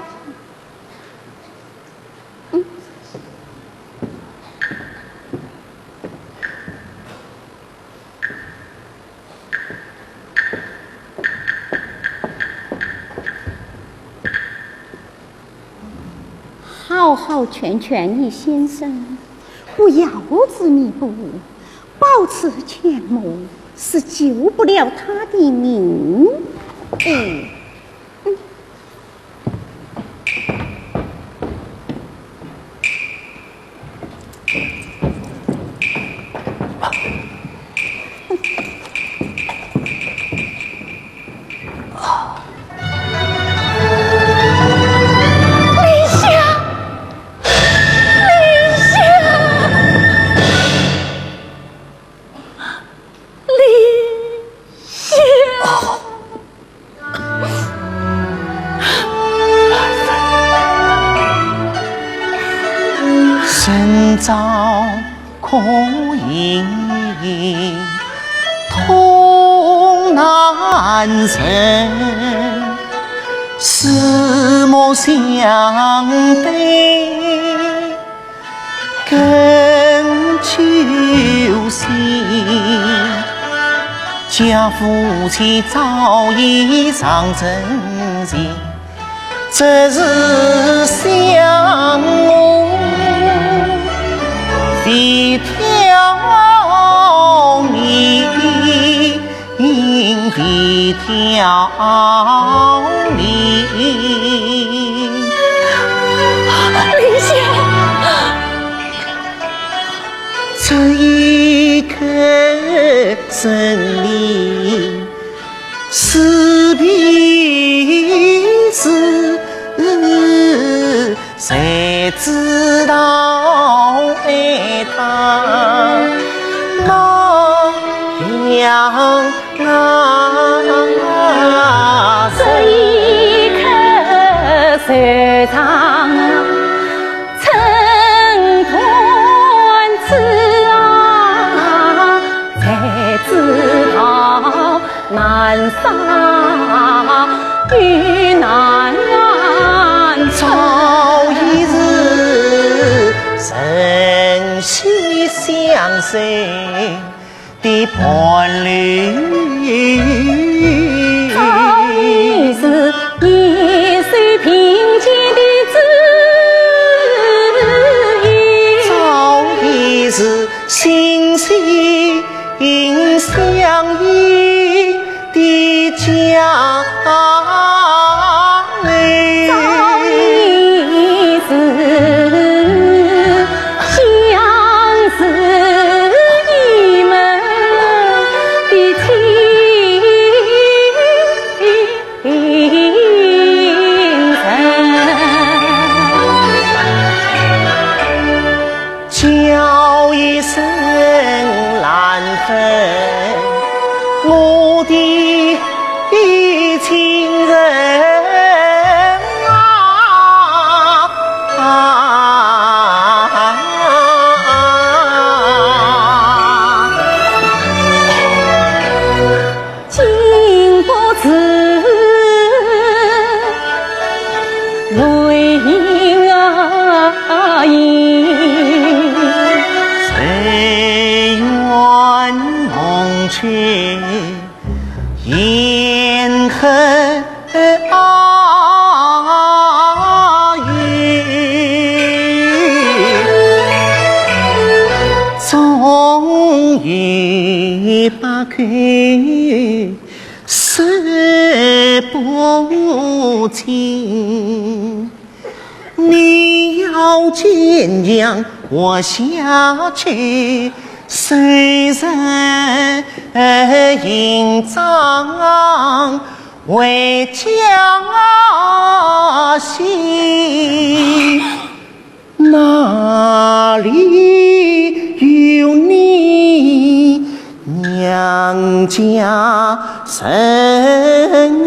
好好劝劝你先生，不要执迷不悟，保持沉默是救不了他的命。嗯。 李想，李想。李想。恨啊，终于把口说不清。你要坚强活下去，虽然营长 为家心，哪里有你娘家人？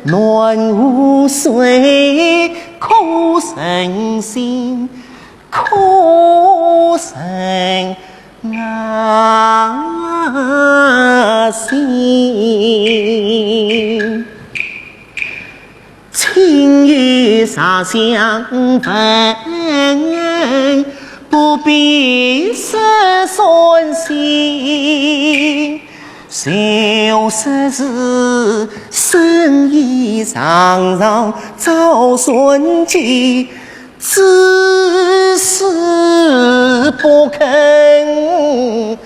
暖壶水苦人心，苦人 啊，心。情与茶相闻，不必说算心。就说是生意上上早算计， 只是不肯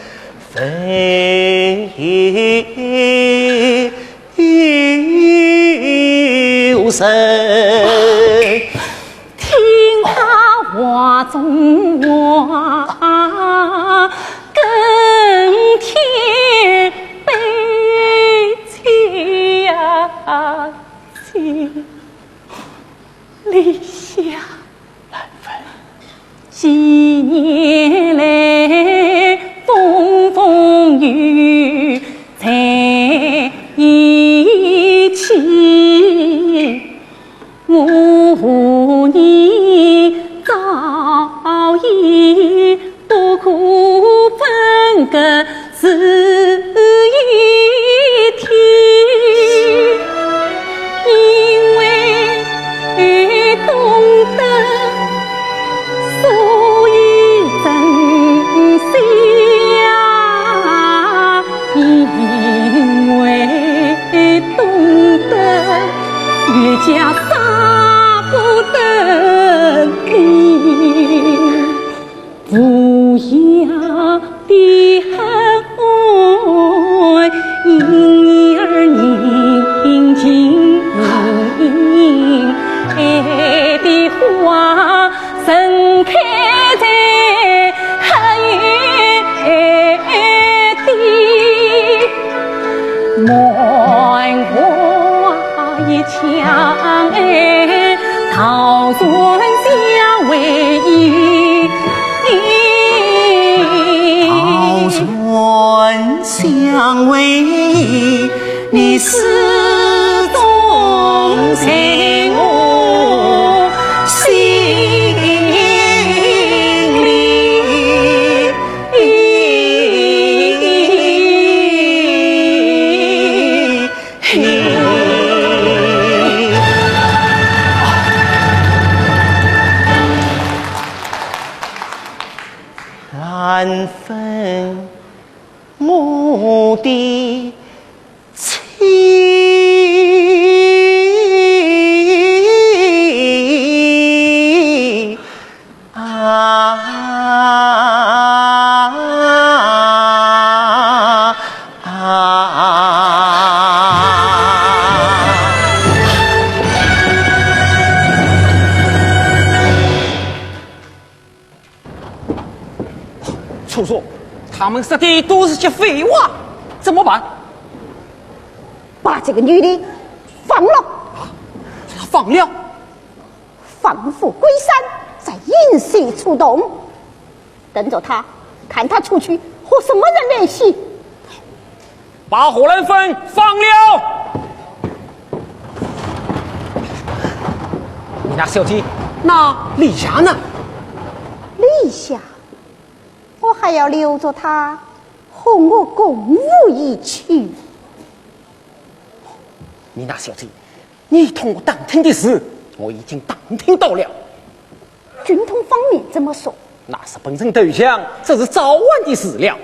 分与人。听他话中话，更添悲戚呀，戚。 立夏。兰芬。几年来，风风雨雨在一起，我和你早已 不可分隔是一体，因为懂得，所以珍惜呀，因为懂得，越加舍不得你。 无涯的恨，因儿凝情，爱的花盛开在黑夜的。 满花一腔哎，桃船相偎依。桃船相偎依，你始终在我心里。 兰芬，我的 妻啊，啊，啊。楚楚，他们说的都是些废话，怎么办？ 把这个女的放了。啊，放了？放虎归山，再另觅出洞。等着她，看她出去和什么人联系。把何兰芬放了。米娜小姐，那丽霞呢？丽霞？我还要留着她和我共赴一去。 米娜小姐，你同我打听的事，我已经打听到了。军统方面怎么说？那日本人投降，这是早晚的事了。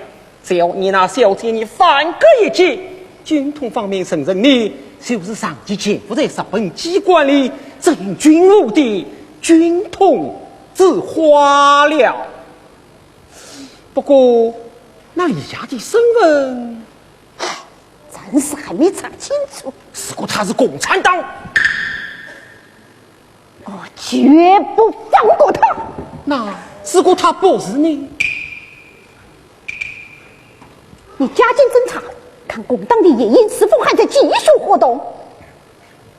只要米娜小姐你反戈一击，军统方面承认你就是长期潜伏在日本机关里，执行军务的军统之花了。不过，那李霞的身份，暂时还没查清楚。如果他是共产党，我绝不放过他。那如果他不是呢？你加紧侦查，看共党的野营是否还在继续活动。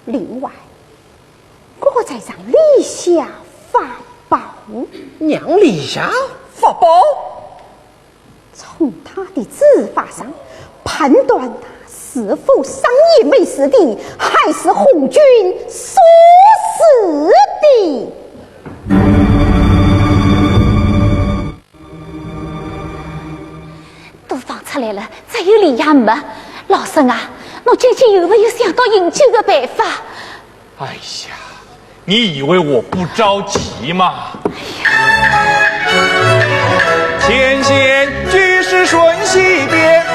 另外，我再让李霞发报。让李霞发报？从他的做法上，判断他是否商业没实底，还是红军所使的。都放出来了，只有李霞没。老沈啊，侬究竟有没有想到营救的办法？哎呀，你以为我不着急吗？前线局势瞬息变，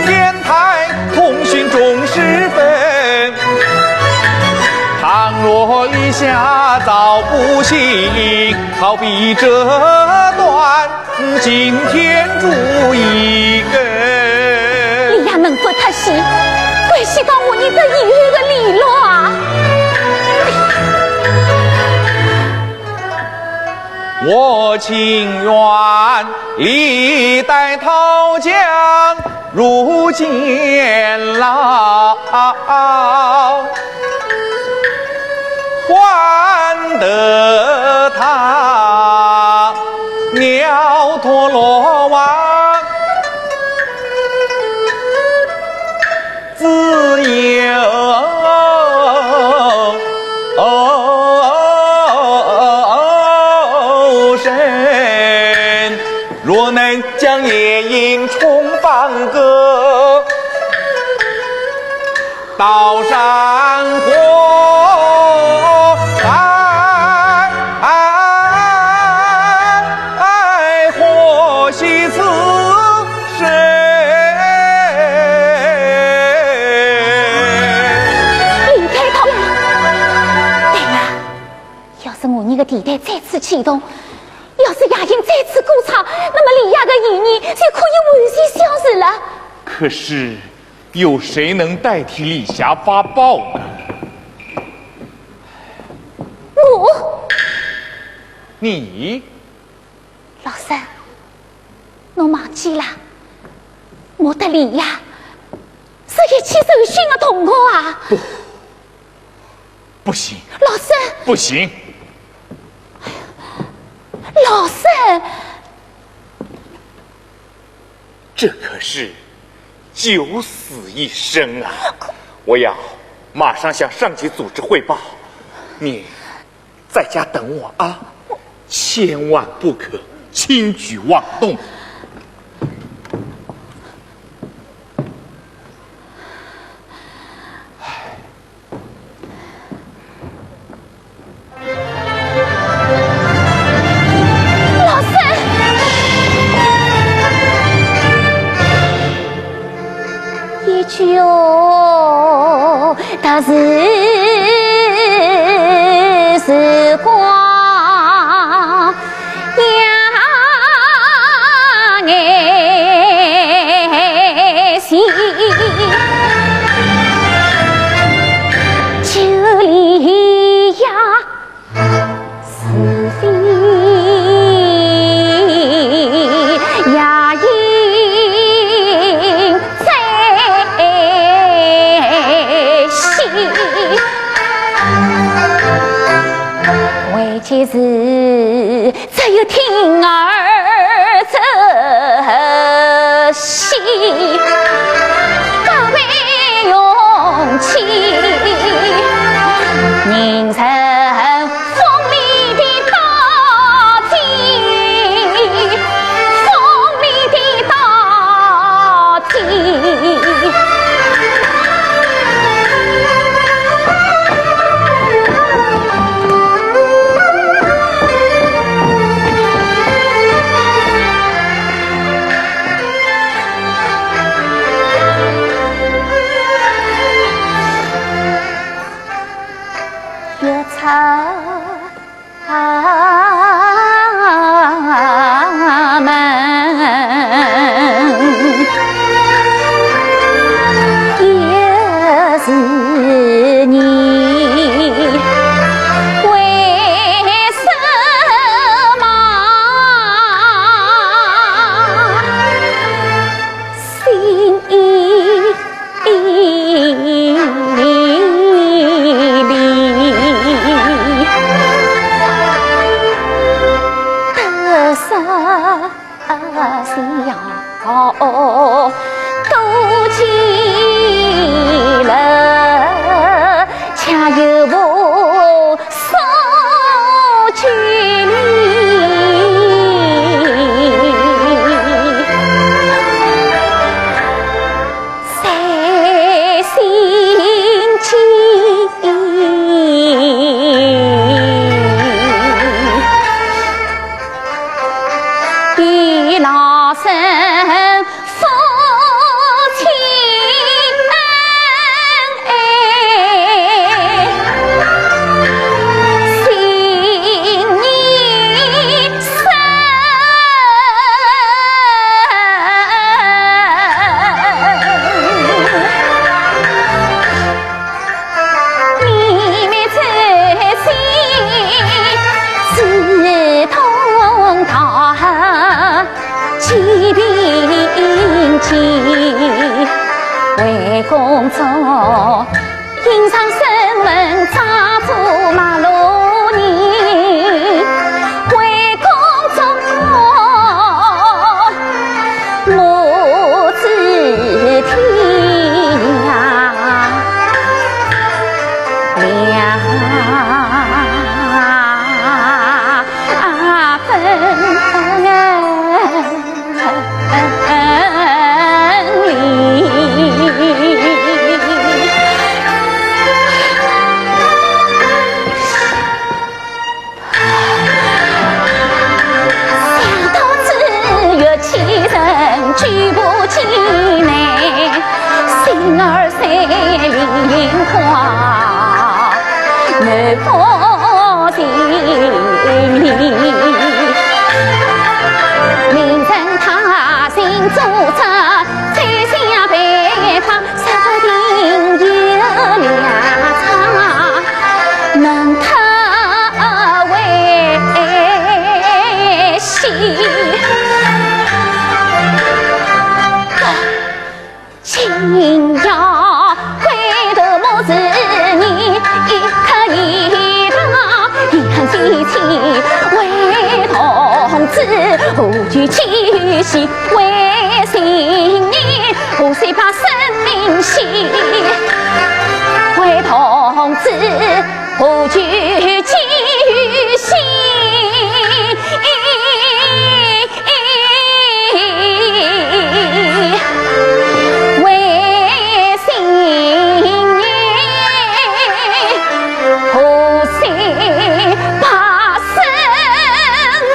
电台通讯终时分。倘若李霞早不行，好比这段惊天珠一根。李霞能否脱险，关系到我们的以后的利落啊！我情愿历代逃将入监牢，换得他鸟脱罗网，自由身。若能将夜莺重返歌，刀山火海，祸兮此生。李太太呀，对了，要是我们的电台再次启动，要是夜莺再次歌唱，那么李霞的嫌疑就可以完全消除了。可是，有谁能代替李霞发报呢？我。你？老沈，侬忘记了？我搭李霞是一起受训的同学啊。不，不行。老沈。不行。老沈。这可是九死一生啊！我要马上向上级组织汇报。你在家等我啊，千万不可轻举妄动。 老沈，一句哦，他是时光。 呀，眼睛，这里呀，是非呀，应在心。 为其事，只有铤而走险，不为勇气。人生锋利的刀尖，锋利的刀尖。 老哦，多情了，恰有我所求哩。 在心间，与老身夫妻恩爱，心意深。 想到此，越气人，举步进来，心儿在莲花满腹情意。明日他行祖则，再相拜访。 说不定有良策，能他为喜。今夜回头目是你，一刻一刻，一刻一刻，为同志何惧其喜，为情义。 何须怕生命险，为同志何惧其险。为情义，何须怕生命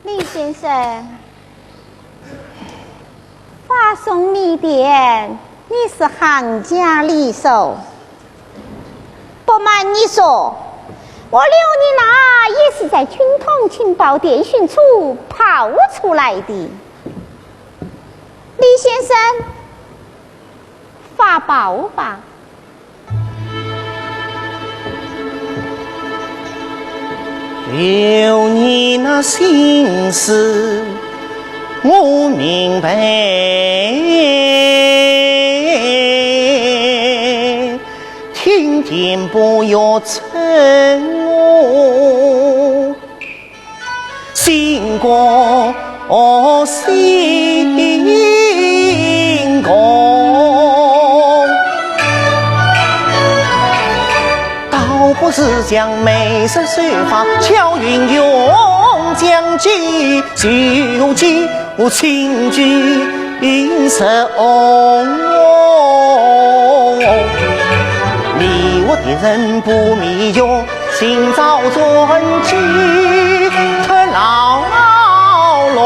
李先生，发送密电，你是行家里手。不瞒你说，我刘妮娜也是在军统情报电讯处跑出来的。李先生，发报吧。 留你那心事我明白，听天不要称我。 心高心空，倒不如将美食手法巧运用，将计就计，我轻举 应声。你我的人不迷哟，今朝转去特劳劳。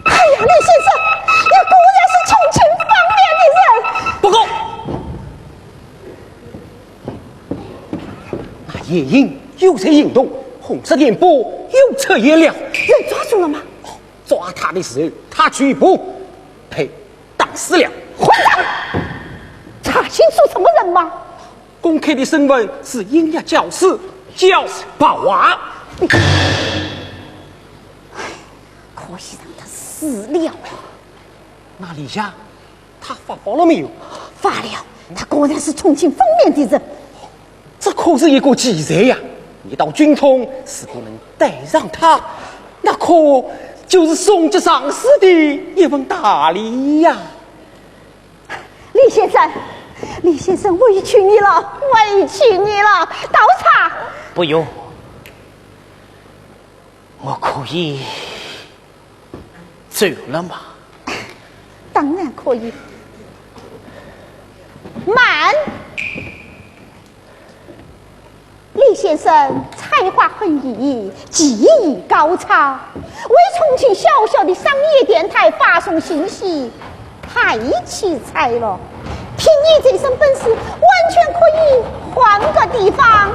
哎呀，李先生，你果然是重庆方面的人。报告。 那夜莺又在行动，红色电波又出现了。人抓住了吗？哦，抓他的时候，他拒捕，被打死了。混账！查清楚什么人吗？公开的身份是音乐教师焦宝华。可以让他死了。那李霞， 他发报了没有？发了，他果然是重庆方面的人。这可是一个奇才呀！你到军统，如果能带上他，那可就是上级上司的一份大礼呀。李先生，李先生，委屈你了，委屈你了。倒茶。不用，我可以 走了吗？当然可以。慢！李先生才华横溢，技艺高超，为重庆小小的商业电台发送信息，太奇才了。凭你这身本事，完全可以换个地方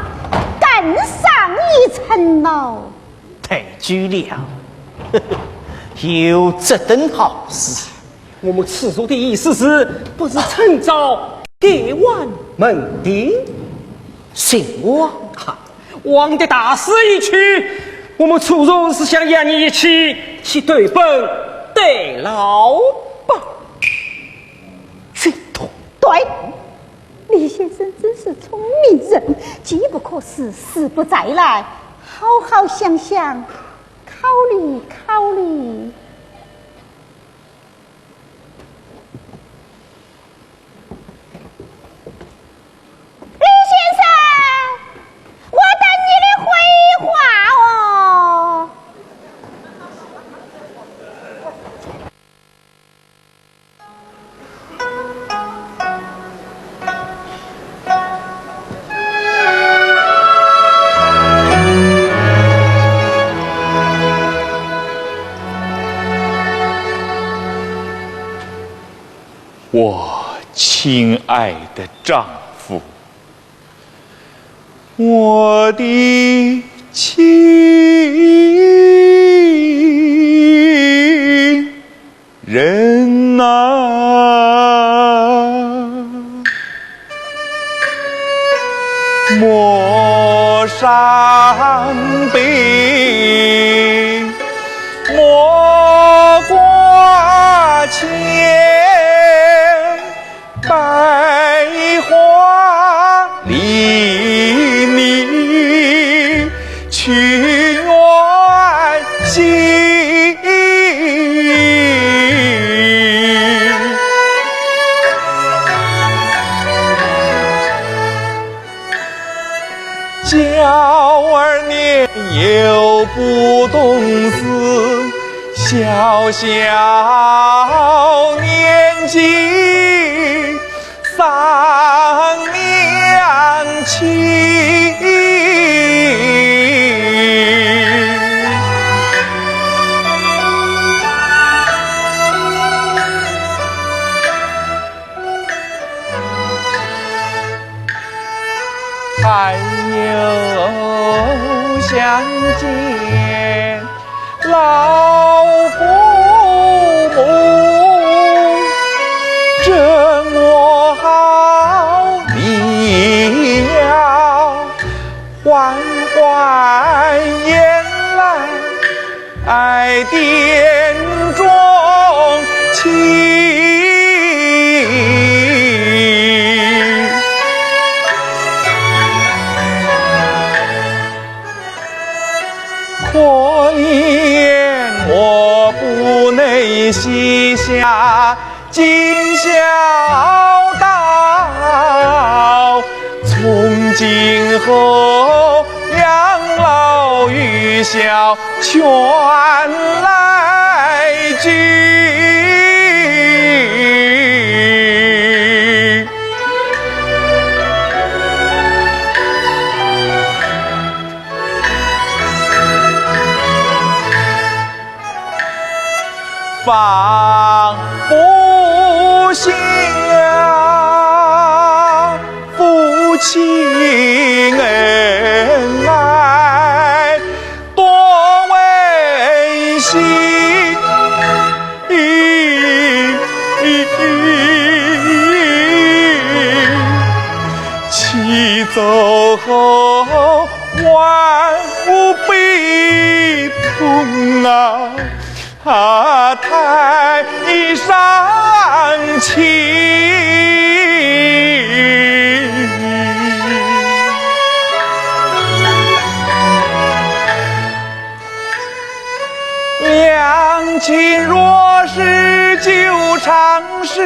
更上一层楼。 太久了，有这等好事。我们此处的意思是，不是趁早改换门庭？什么？啊，王的大势已去，我们此处是想约你一起去投奔戴老伯。军统？对， 李先生真是聪明人，机不可失，失不再来，好好想想，考虑考虑。李先生，我等你的回话哦。 我亲爱的丈夫，我的亲 人啊，莫伤悲，莫挂牵。 百花离你去远行。娇儿年幼不懂事，小小年纪 伤娘亲。还有相见 老父母，真我好，你要换换眼来，爱店中情。 可怜我不能膝下尽孝道，从今后养老与孝全来尽。 放不下父亲恩爱多温馨，妻走后 万物悲痛啊，啊，太伤情。娘亲若是久长时，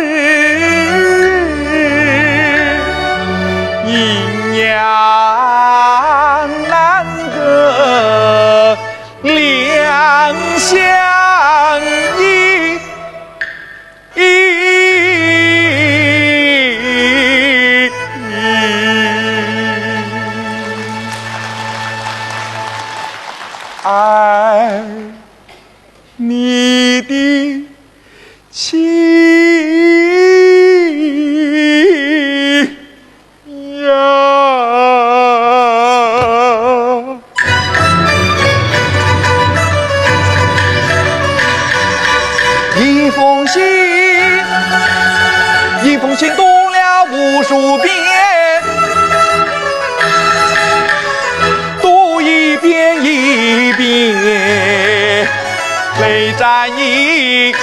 娘难得两相依。爱你的 情呀。一封信，一封信读了无数遍， 读一遍一遍泪沾衣。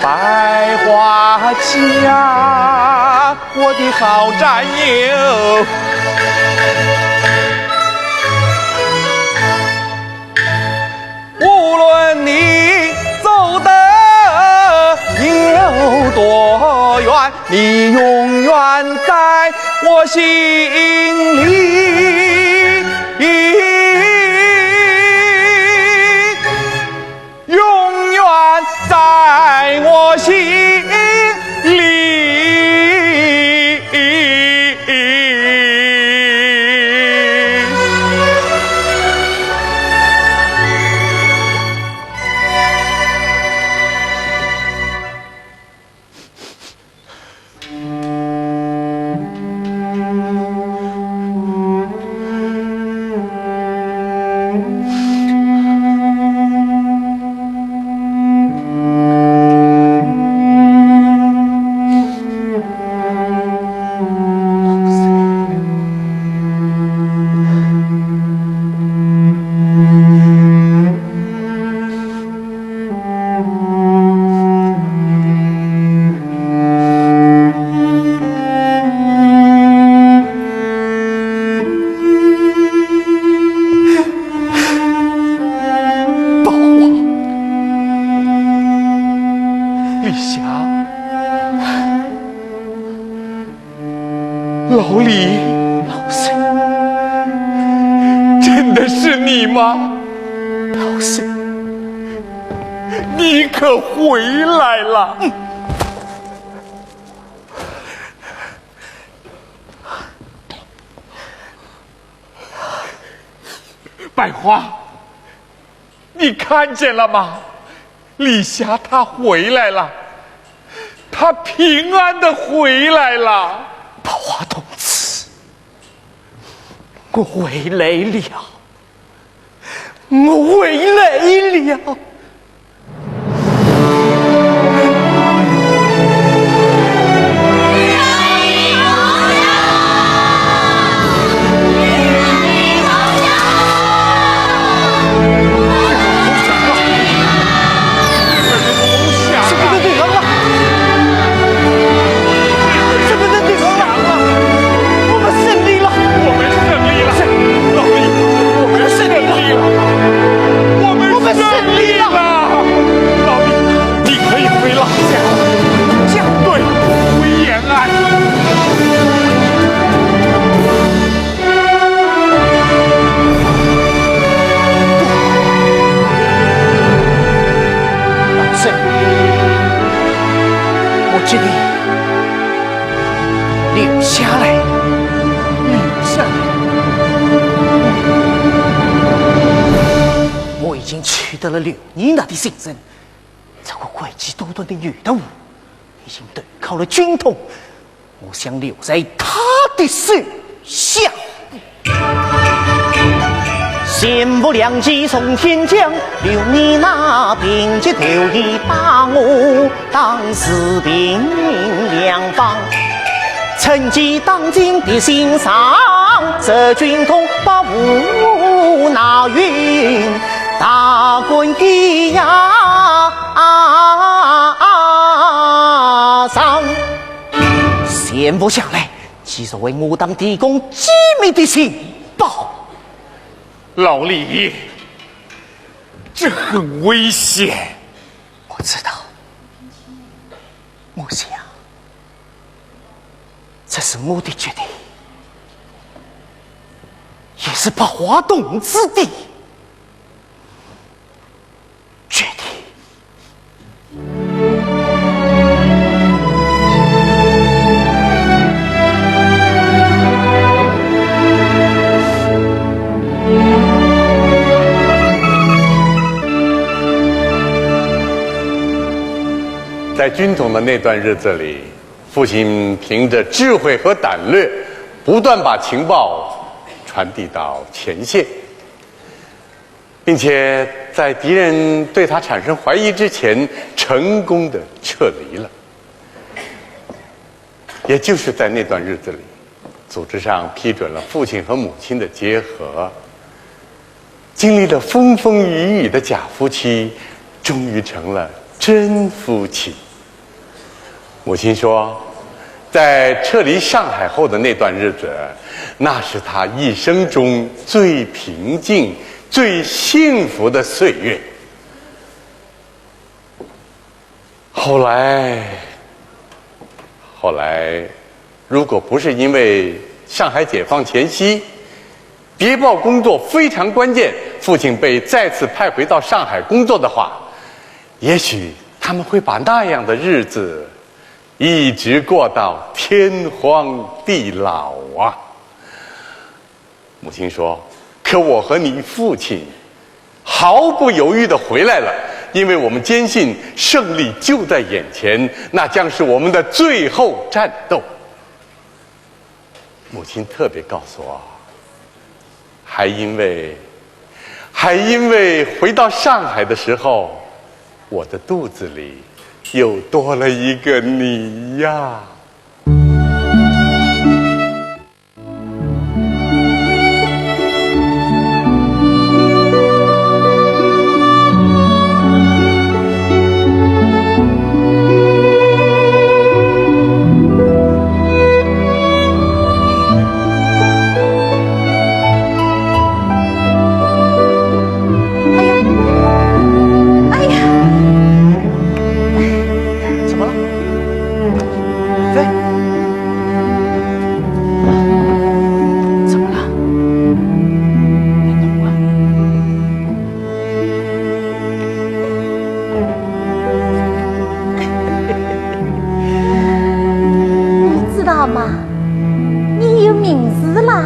百花家，我的好战友，无论你走得有多远， 你永远在我心里，永远在我心里。老李。老三，真的是你吗？老三，你可回来了。百花，你看见了吗？李霞她回来了，她平安的回来了。百花同志，我回来了，我回来了。我们胜利了！我们胜利了！我们胜利了！我们胜利了！老弟，你可以回老家，对，回延安。老孙，我决定留下来。留下来。我已经取得了刘二爷的信任，这个诡计多端的女徒已经投靠了军统，我想留在他的手下。闲话下来，既是为我党提供机密的情报。老李，这很危险。我知道，我想，这是我的决定，也是百花同志的决定。 在军统的那段日子里，父亲凭着智慧和胆略，不断把情报传递到前线。 并且在敌人对他产生怀疑之前，成功的撤离了。也就是在那段日子里，组织上批准了父亲和母亲的结合。经历了风风雨雨的假夫妻，终于成了真夫妻。 母亲说，在撤离上海后的那段日子，那是她一生中最平静、最幸福的岁月。后来，后来，如果不是因为上海解放前夕，谍报工作非常关键，父亲被再次派回到上海工作的话，也许他们会把那样的日子 一直过到天荒地老啊。母亲说，可我和你父亲毫不犹豫地回来了，因为我们坚信胜利就在眼前，那将是我们的最后战斗。母亲特别告诉我，还因为，还因为回到上海的时候，我的肚子里又多了一个你呀。哎呀，哎呀，怎么了？哎，怎么了？你知道吗？你有名字啦！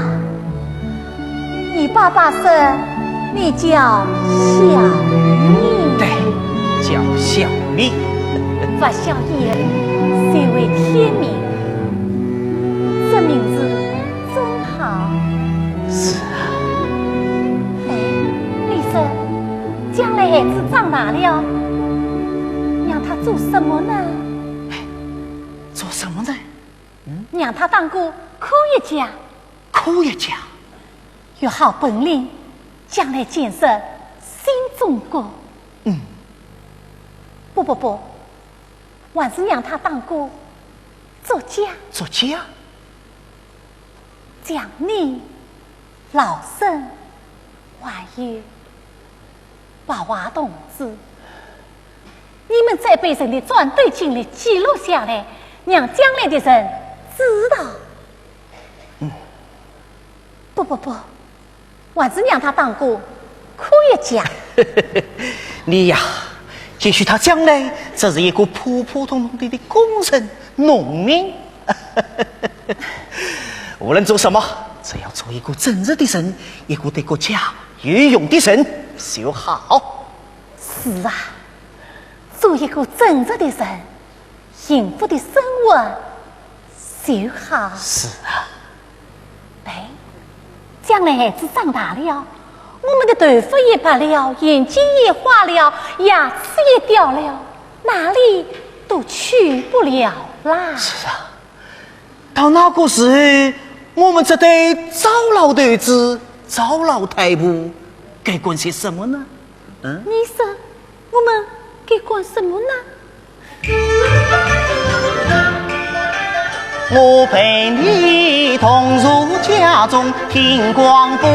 你爸爸说，你叫小蜜？对，叫小蜜。不孝以后，谁为天命？这名字真好。是啊。哎，你说，将来孩子长大了，让他做什么呢？哎，做什么呢？嗯？让他当个科学家。科学家？ 有好本领，将来建设新中国。嗯。不不不，还是让他当个作家。作家？像你、老沈，还有白话同志，你们这一辈人的战斗经历记录下来，让将来的人知道。嗯。不不不， 还是让他当个科学家。你呀，也许他将来只是一个普普通通的工人、农民。无论做什么，只要做一个正直的人，一个对国家有用的人就好。是啊，做一个正直的人， 幸福的生活就好。是啊。哎，将来孩子长大了，我们的头发也白了，眼睛也花了，牙齿也掉了，哪里都去不了啦。是啊，到那个时候，我们这对糟老头子、糟老太婆该干些什么呢？嗯？你说，我们该干什么呢？ 我陪你同坐家中听广播，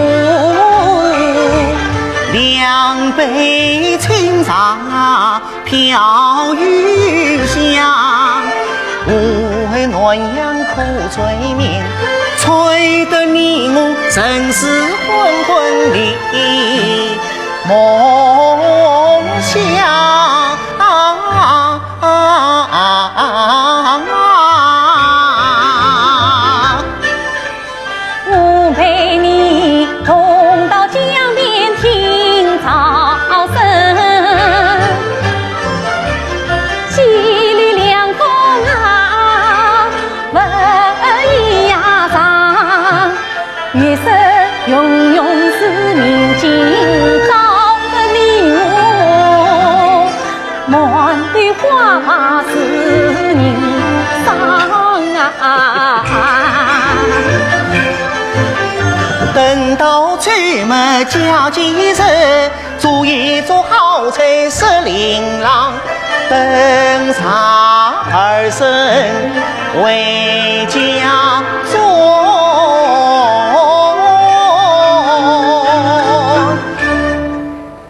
两杯清茶飘幽香。我暖阳苦吹面，吹得你我神思昏昏的梦乡。 我陪你同到江边听潮声，千里良空啊，问一呀长。 月色慵慵是明镜照，你我满头花发是人伤啊。等到秋末佳节日， 做一桌好菜食令郎，登上儿孙回家中。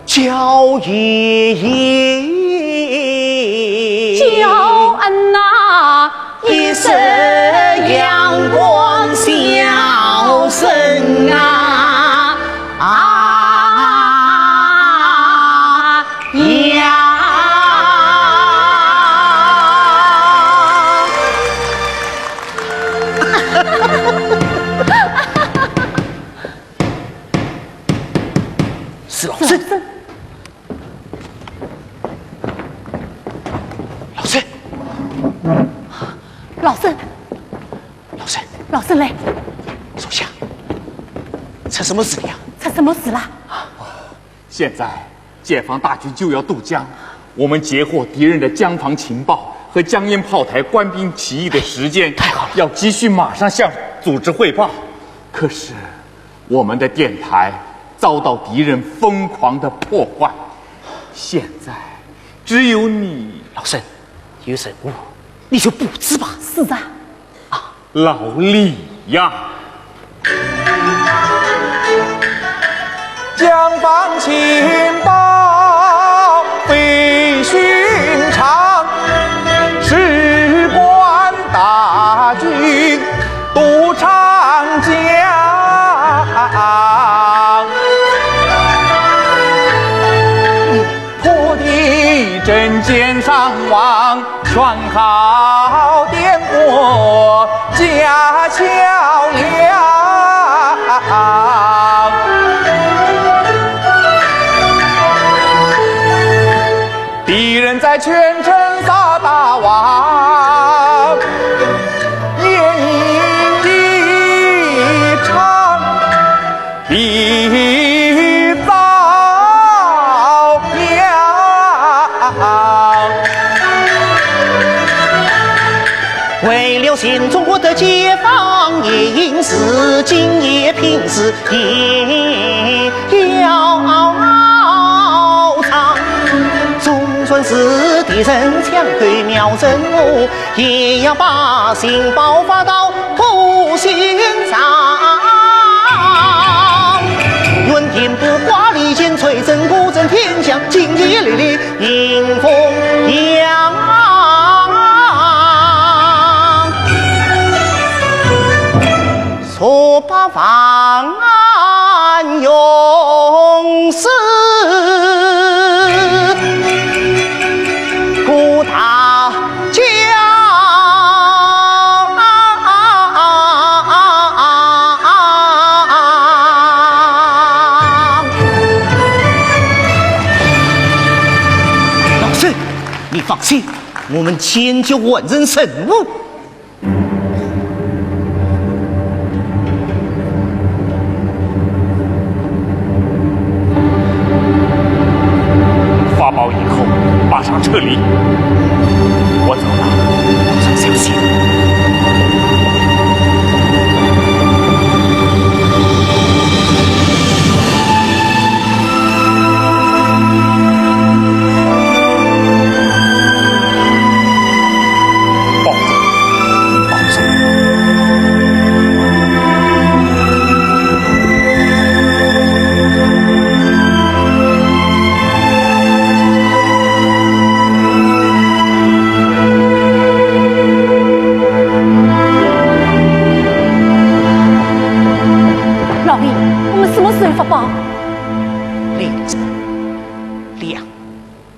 叫爷爷，叫俺呐，一声阳光小生啊。 啊呀！是老沈。老沈。老沈。 老沈。老沈嘞。坐下。出什么事了呀？出什么事啦？现在解放大军就要渡江，我们截获敌人的江防情报和江阴炮台官兵起义的时间，太好了。要急需马上向组织汇报。可是，我们的电台遭到敌人疯狂的破坏，现在只有你。老沈，有任务，你就布置吧。是啊。 老李呀。江防情报非寻常，事关大局渡长江。 破敌阵前伤亡，全靠点火架桥梁。在全城撒大网，演一场比造谣。为了新中国的解放，也应是敬业品质也要唱。纵然是敌人抢夺苗城，我也要把情报发到 头心上。愿天不挂利剑，吹震古镇天响，金鸡les les迎风扬。数百万勇士 顾大家。老师，你放心，我们坚决完成任务。 发报以后，马上撤离。我走了，路上小心。 老李，我们什么时候发报？凌晨两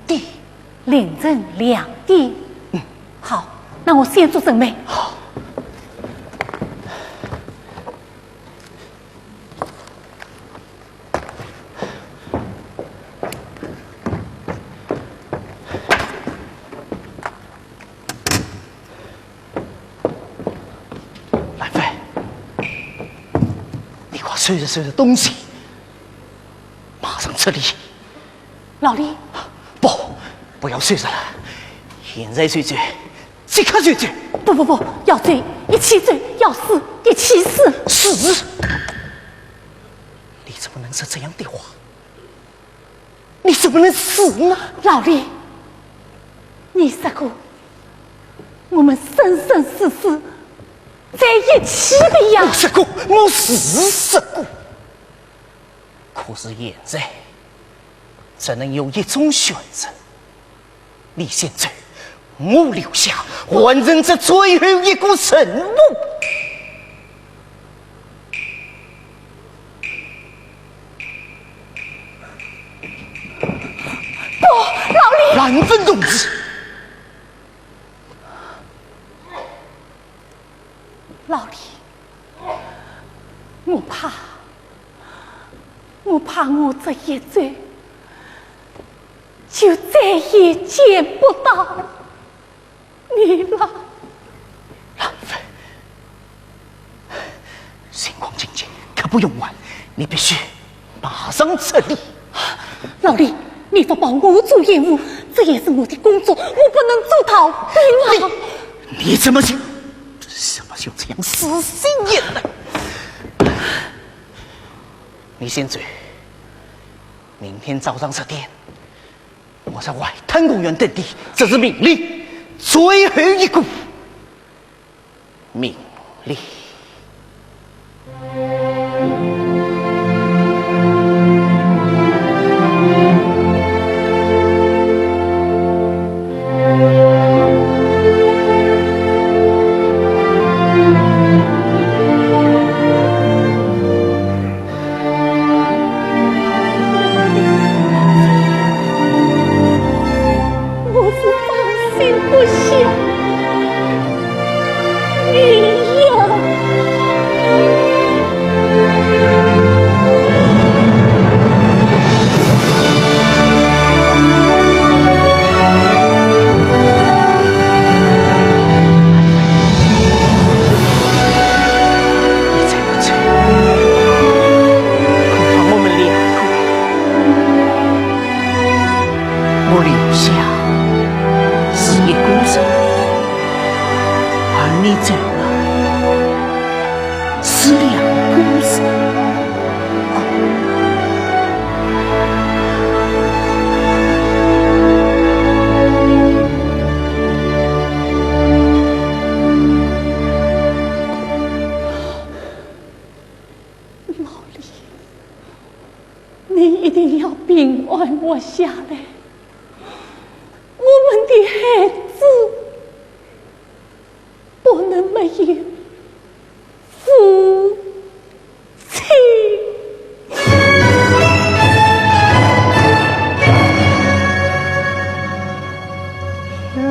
点。凌晨两点？嗯。好，那我先做准备。好。 兰芬，你快收拾收拾东西，马上撤离。老李。不，不要收拾了，现在就走，即刻就走。不不不，要走，一起走，要死，一起死。死？你怎么能说这样的话？ 你怎么能死呢？老李，你说过，我们生生世世在一起的呀。我说过，我是说过。可是现在，只能有一种选择。 你先走，我留下，完成这最后一个任务。不，老李！兰芬同志。 老李，我怕，我怕我这一走，就再也见不到你了。兰芬，情况紧急，刻不容缓，你必须 马上撤离。老李，你发报我做掩护，这也是我的工作，我不能做逃兵啊。你，你怎么就，怎么就这样死心眼呢？你先走，明天早上十点，我在外滩公园等你，这是命令，最后一个 命令。我是放心不下 你呀！不是。老李，你一定要平安活下来。我们的孩子不能没有父亲。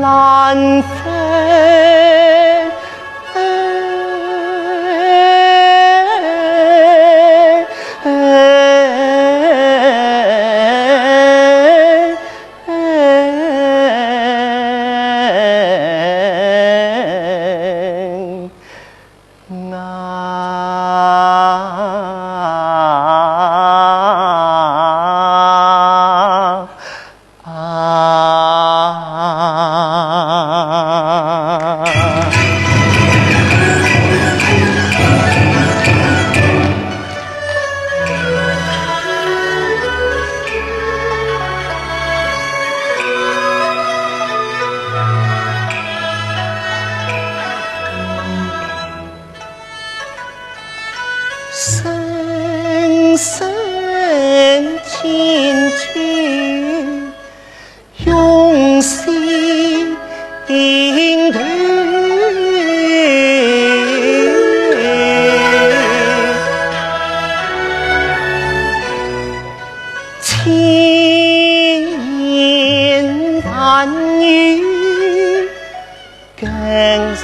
兰芬。深深情趣永心头。 千言万语跟随。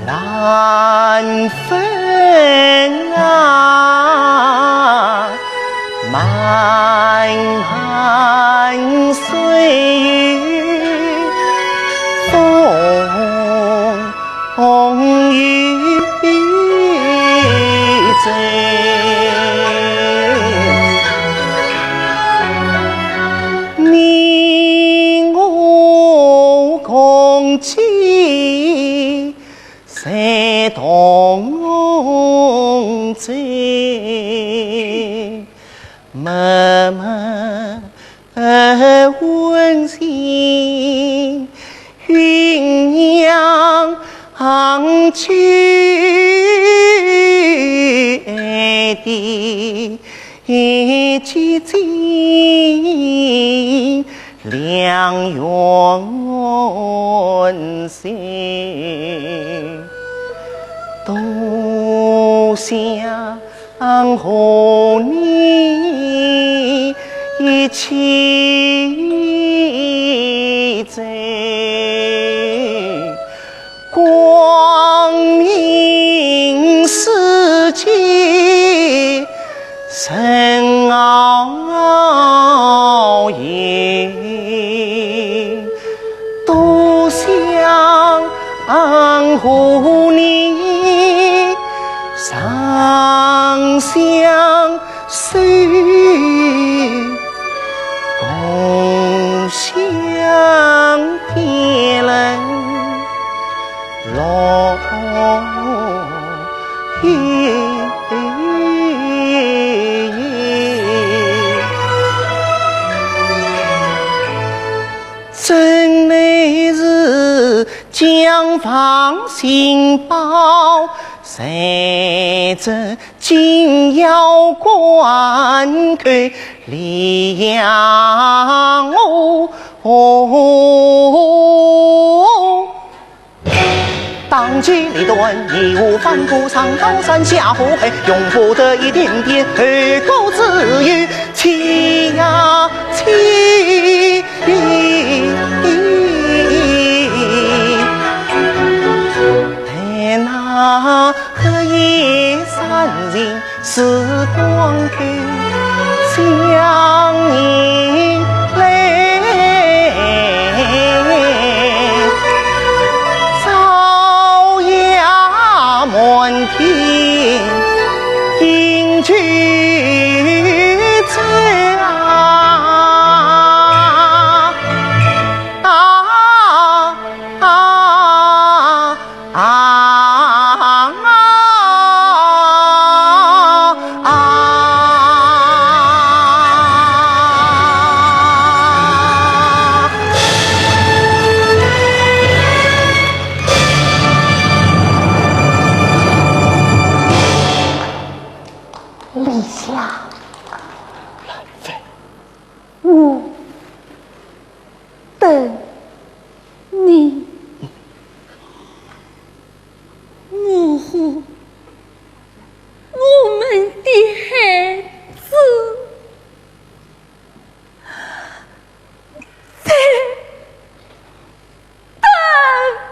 兰芬啊，漫漫岁月风雨中，你我共济 谁同醉？脉脉温情云阳去的 一记尽两远行，多想和你一起走。 光明世界深奥隐，多想和你长相 守，共享天伦乐业。真乃是 江房新宝，谁知紧要关口，离呀我。当机立断，义无反顾，上刀山下火海，用不得一点点后顾之忧。起呀起！ 待那黑夜山尽时光透，想你来，朝霞满天。 饮酒醉啊。你模糊我们的孩子。 在等你。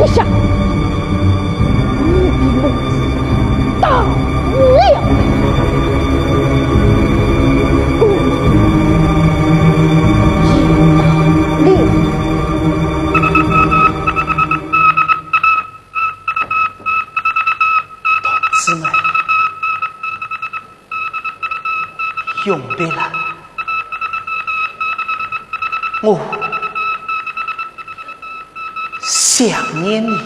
一下，你比我大两倍。同志们，永别了，我想念你们。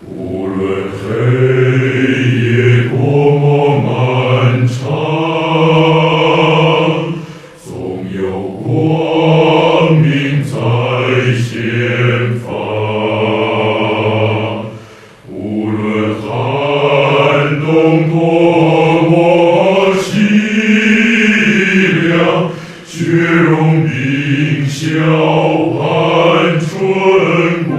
无论黑夜多么漫长， 总有光明在前方。无论寒冬多么凄凉，雪融冰消伴春光。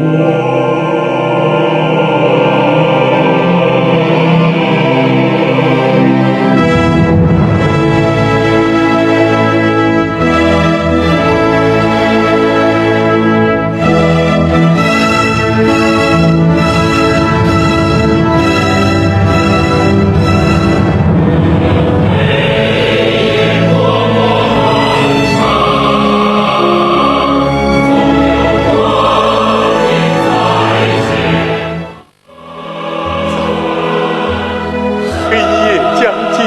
黑夜将近，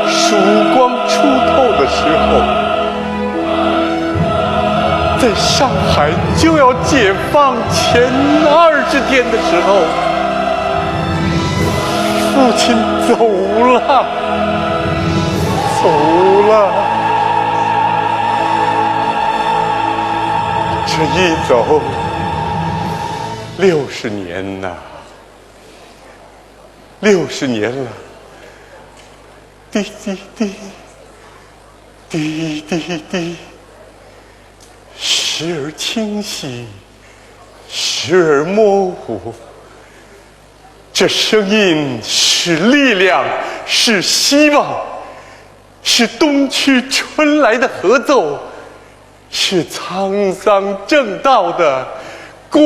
曙光初透的时候，在上海就要解放前二十天的时候，父亲走了，走了。这一走，六十年呐。 六十年了，滴滴滴，滴滴滴，嘘。时而清晰，时而模糊。这声音是力量，是希望，是冬去春来的合奏，是沧桑正道的共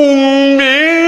鸣。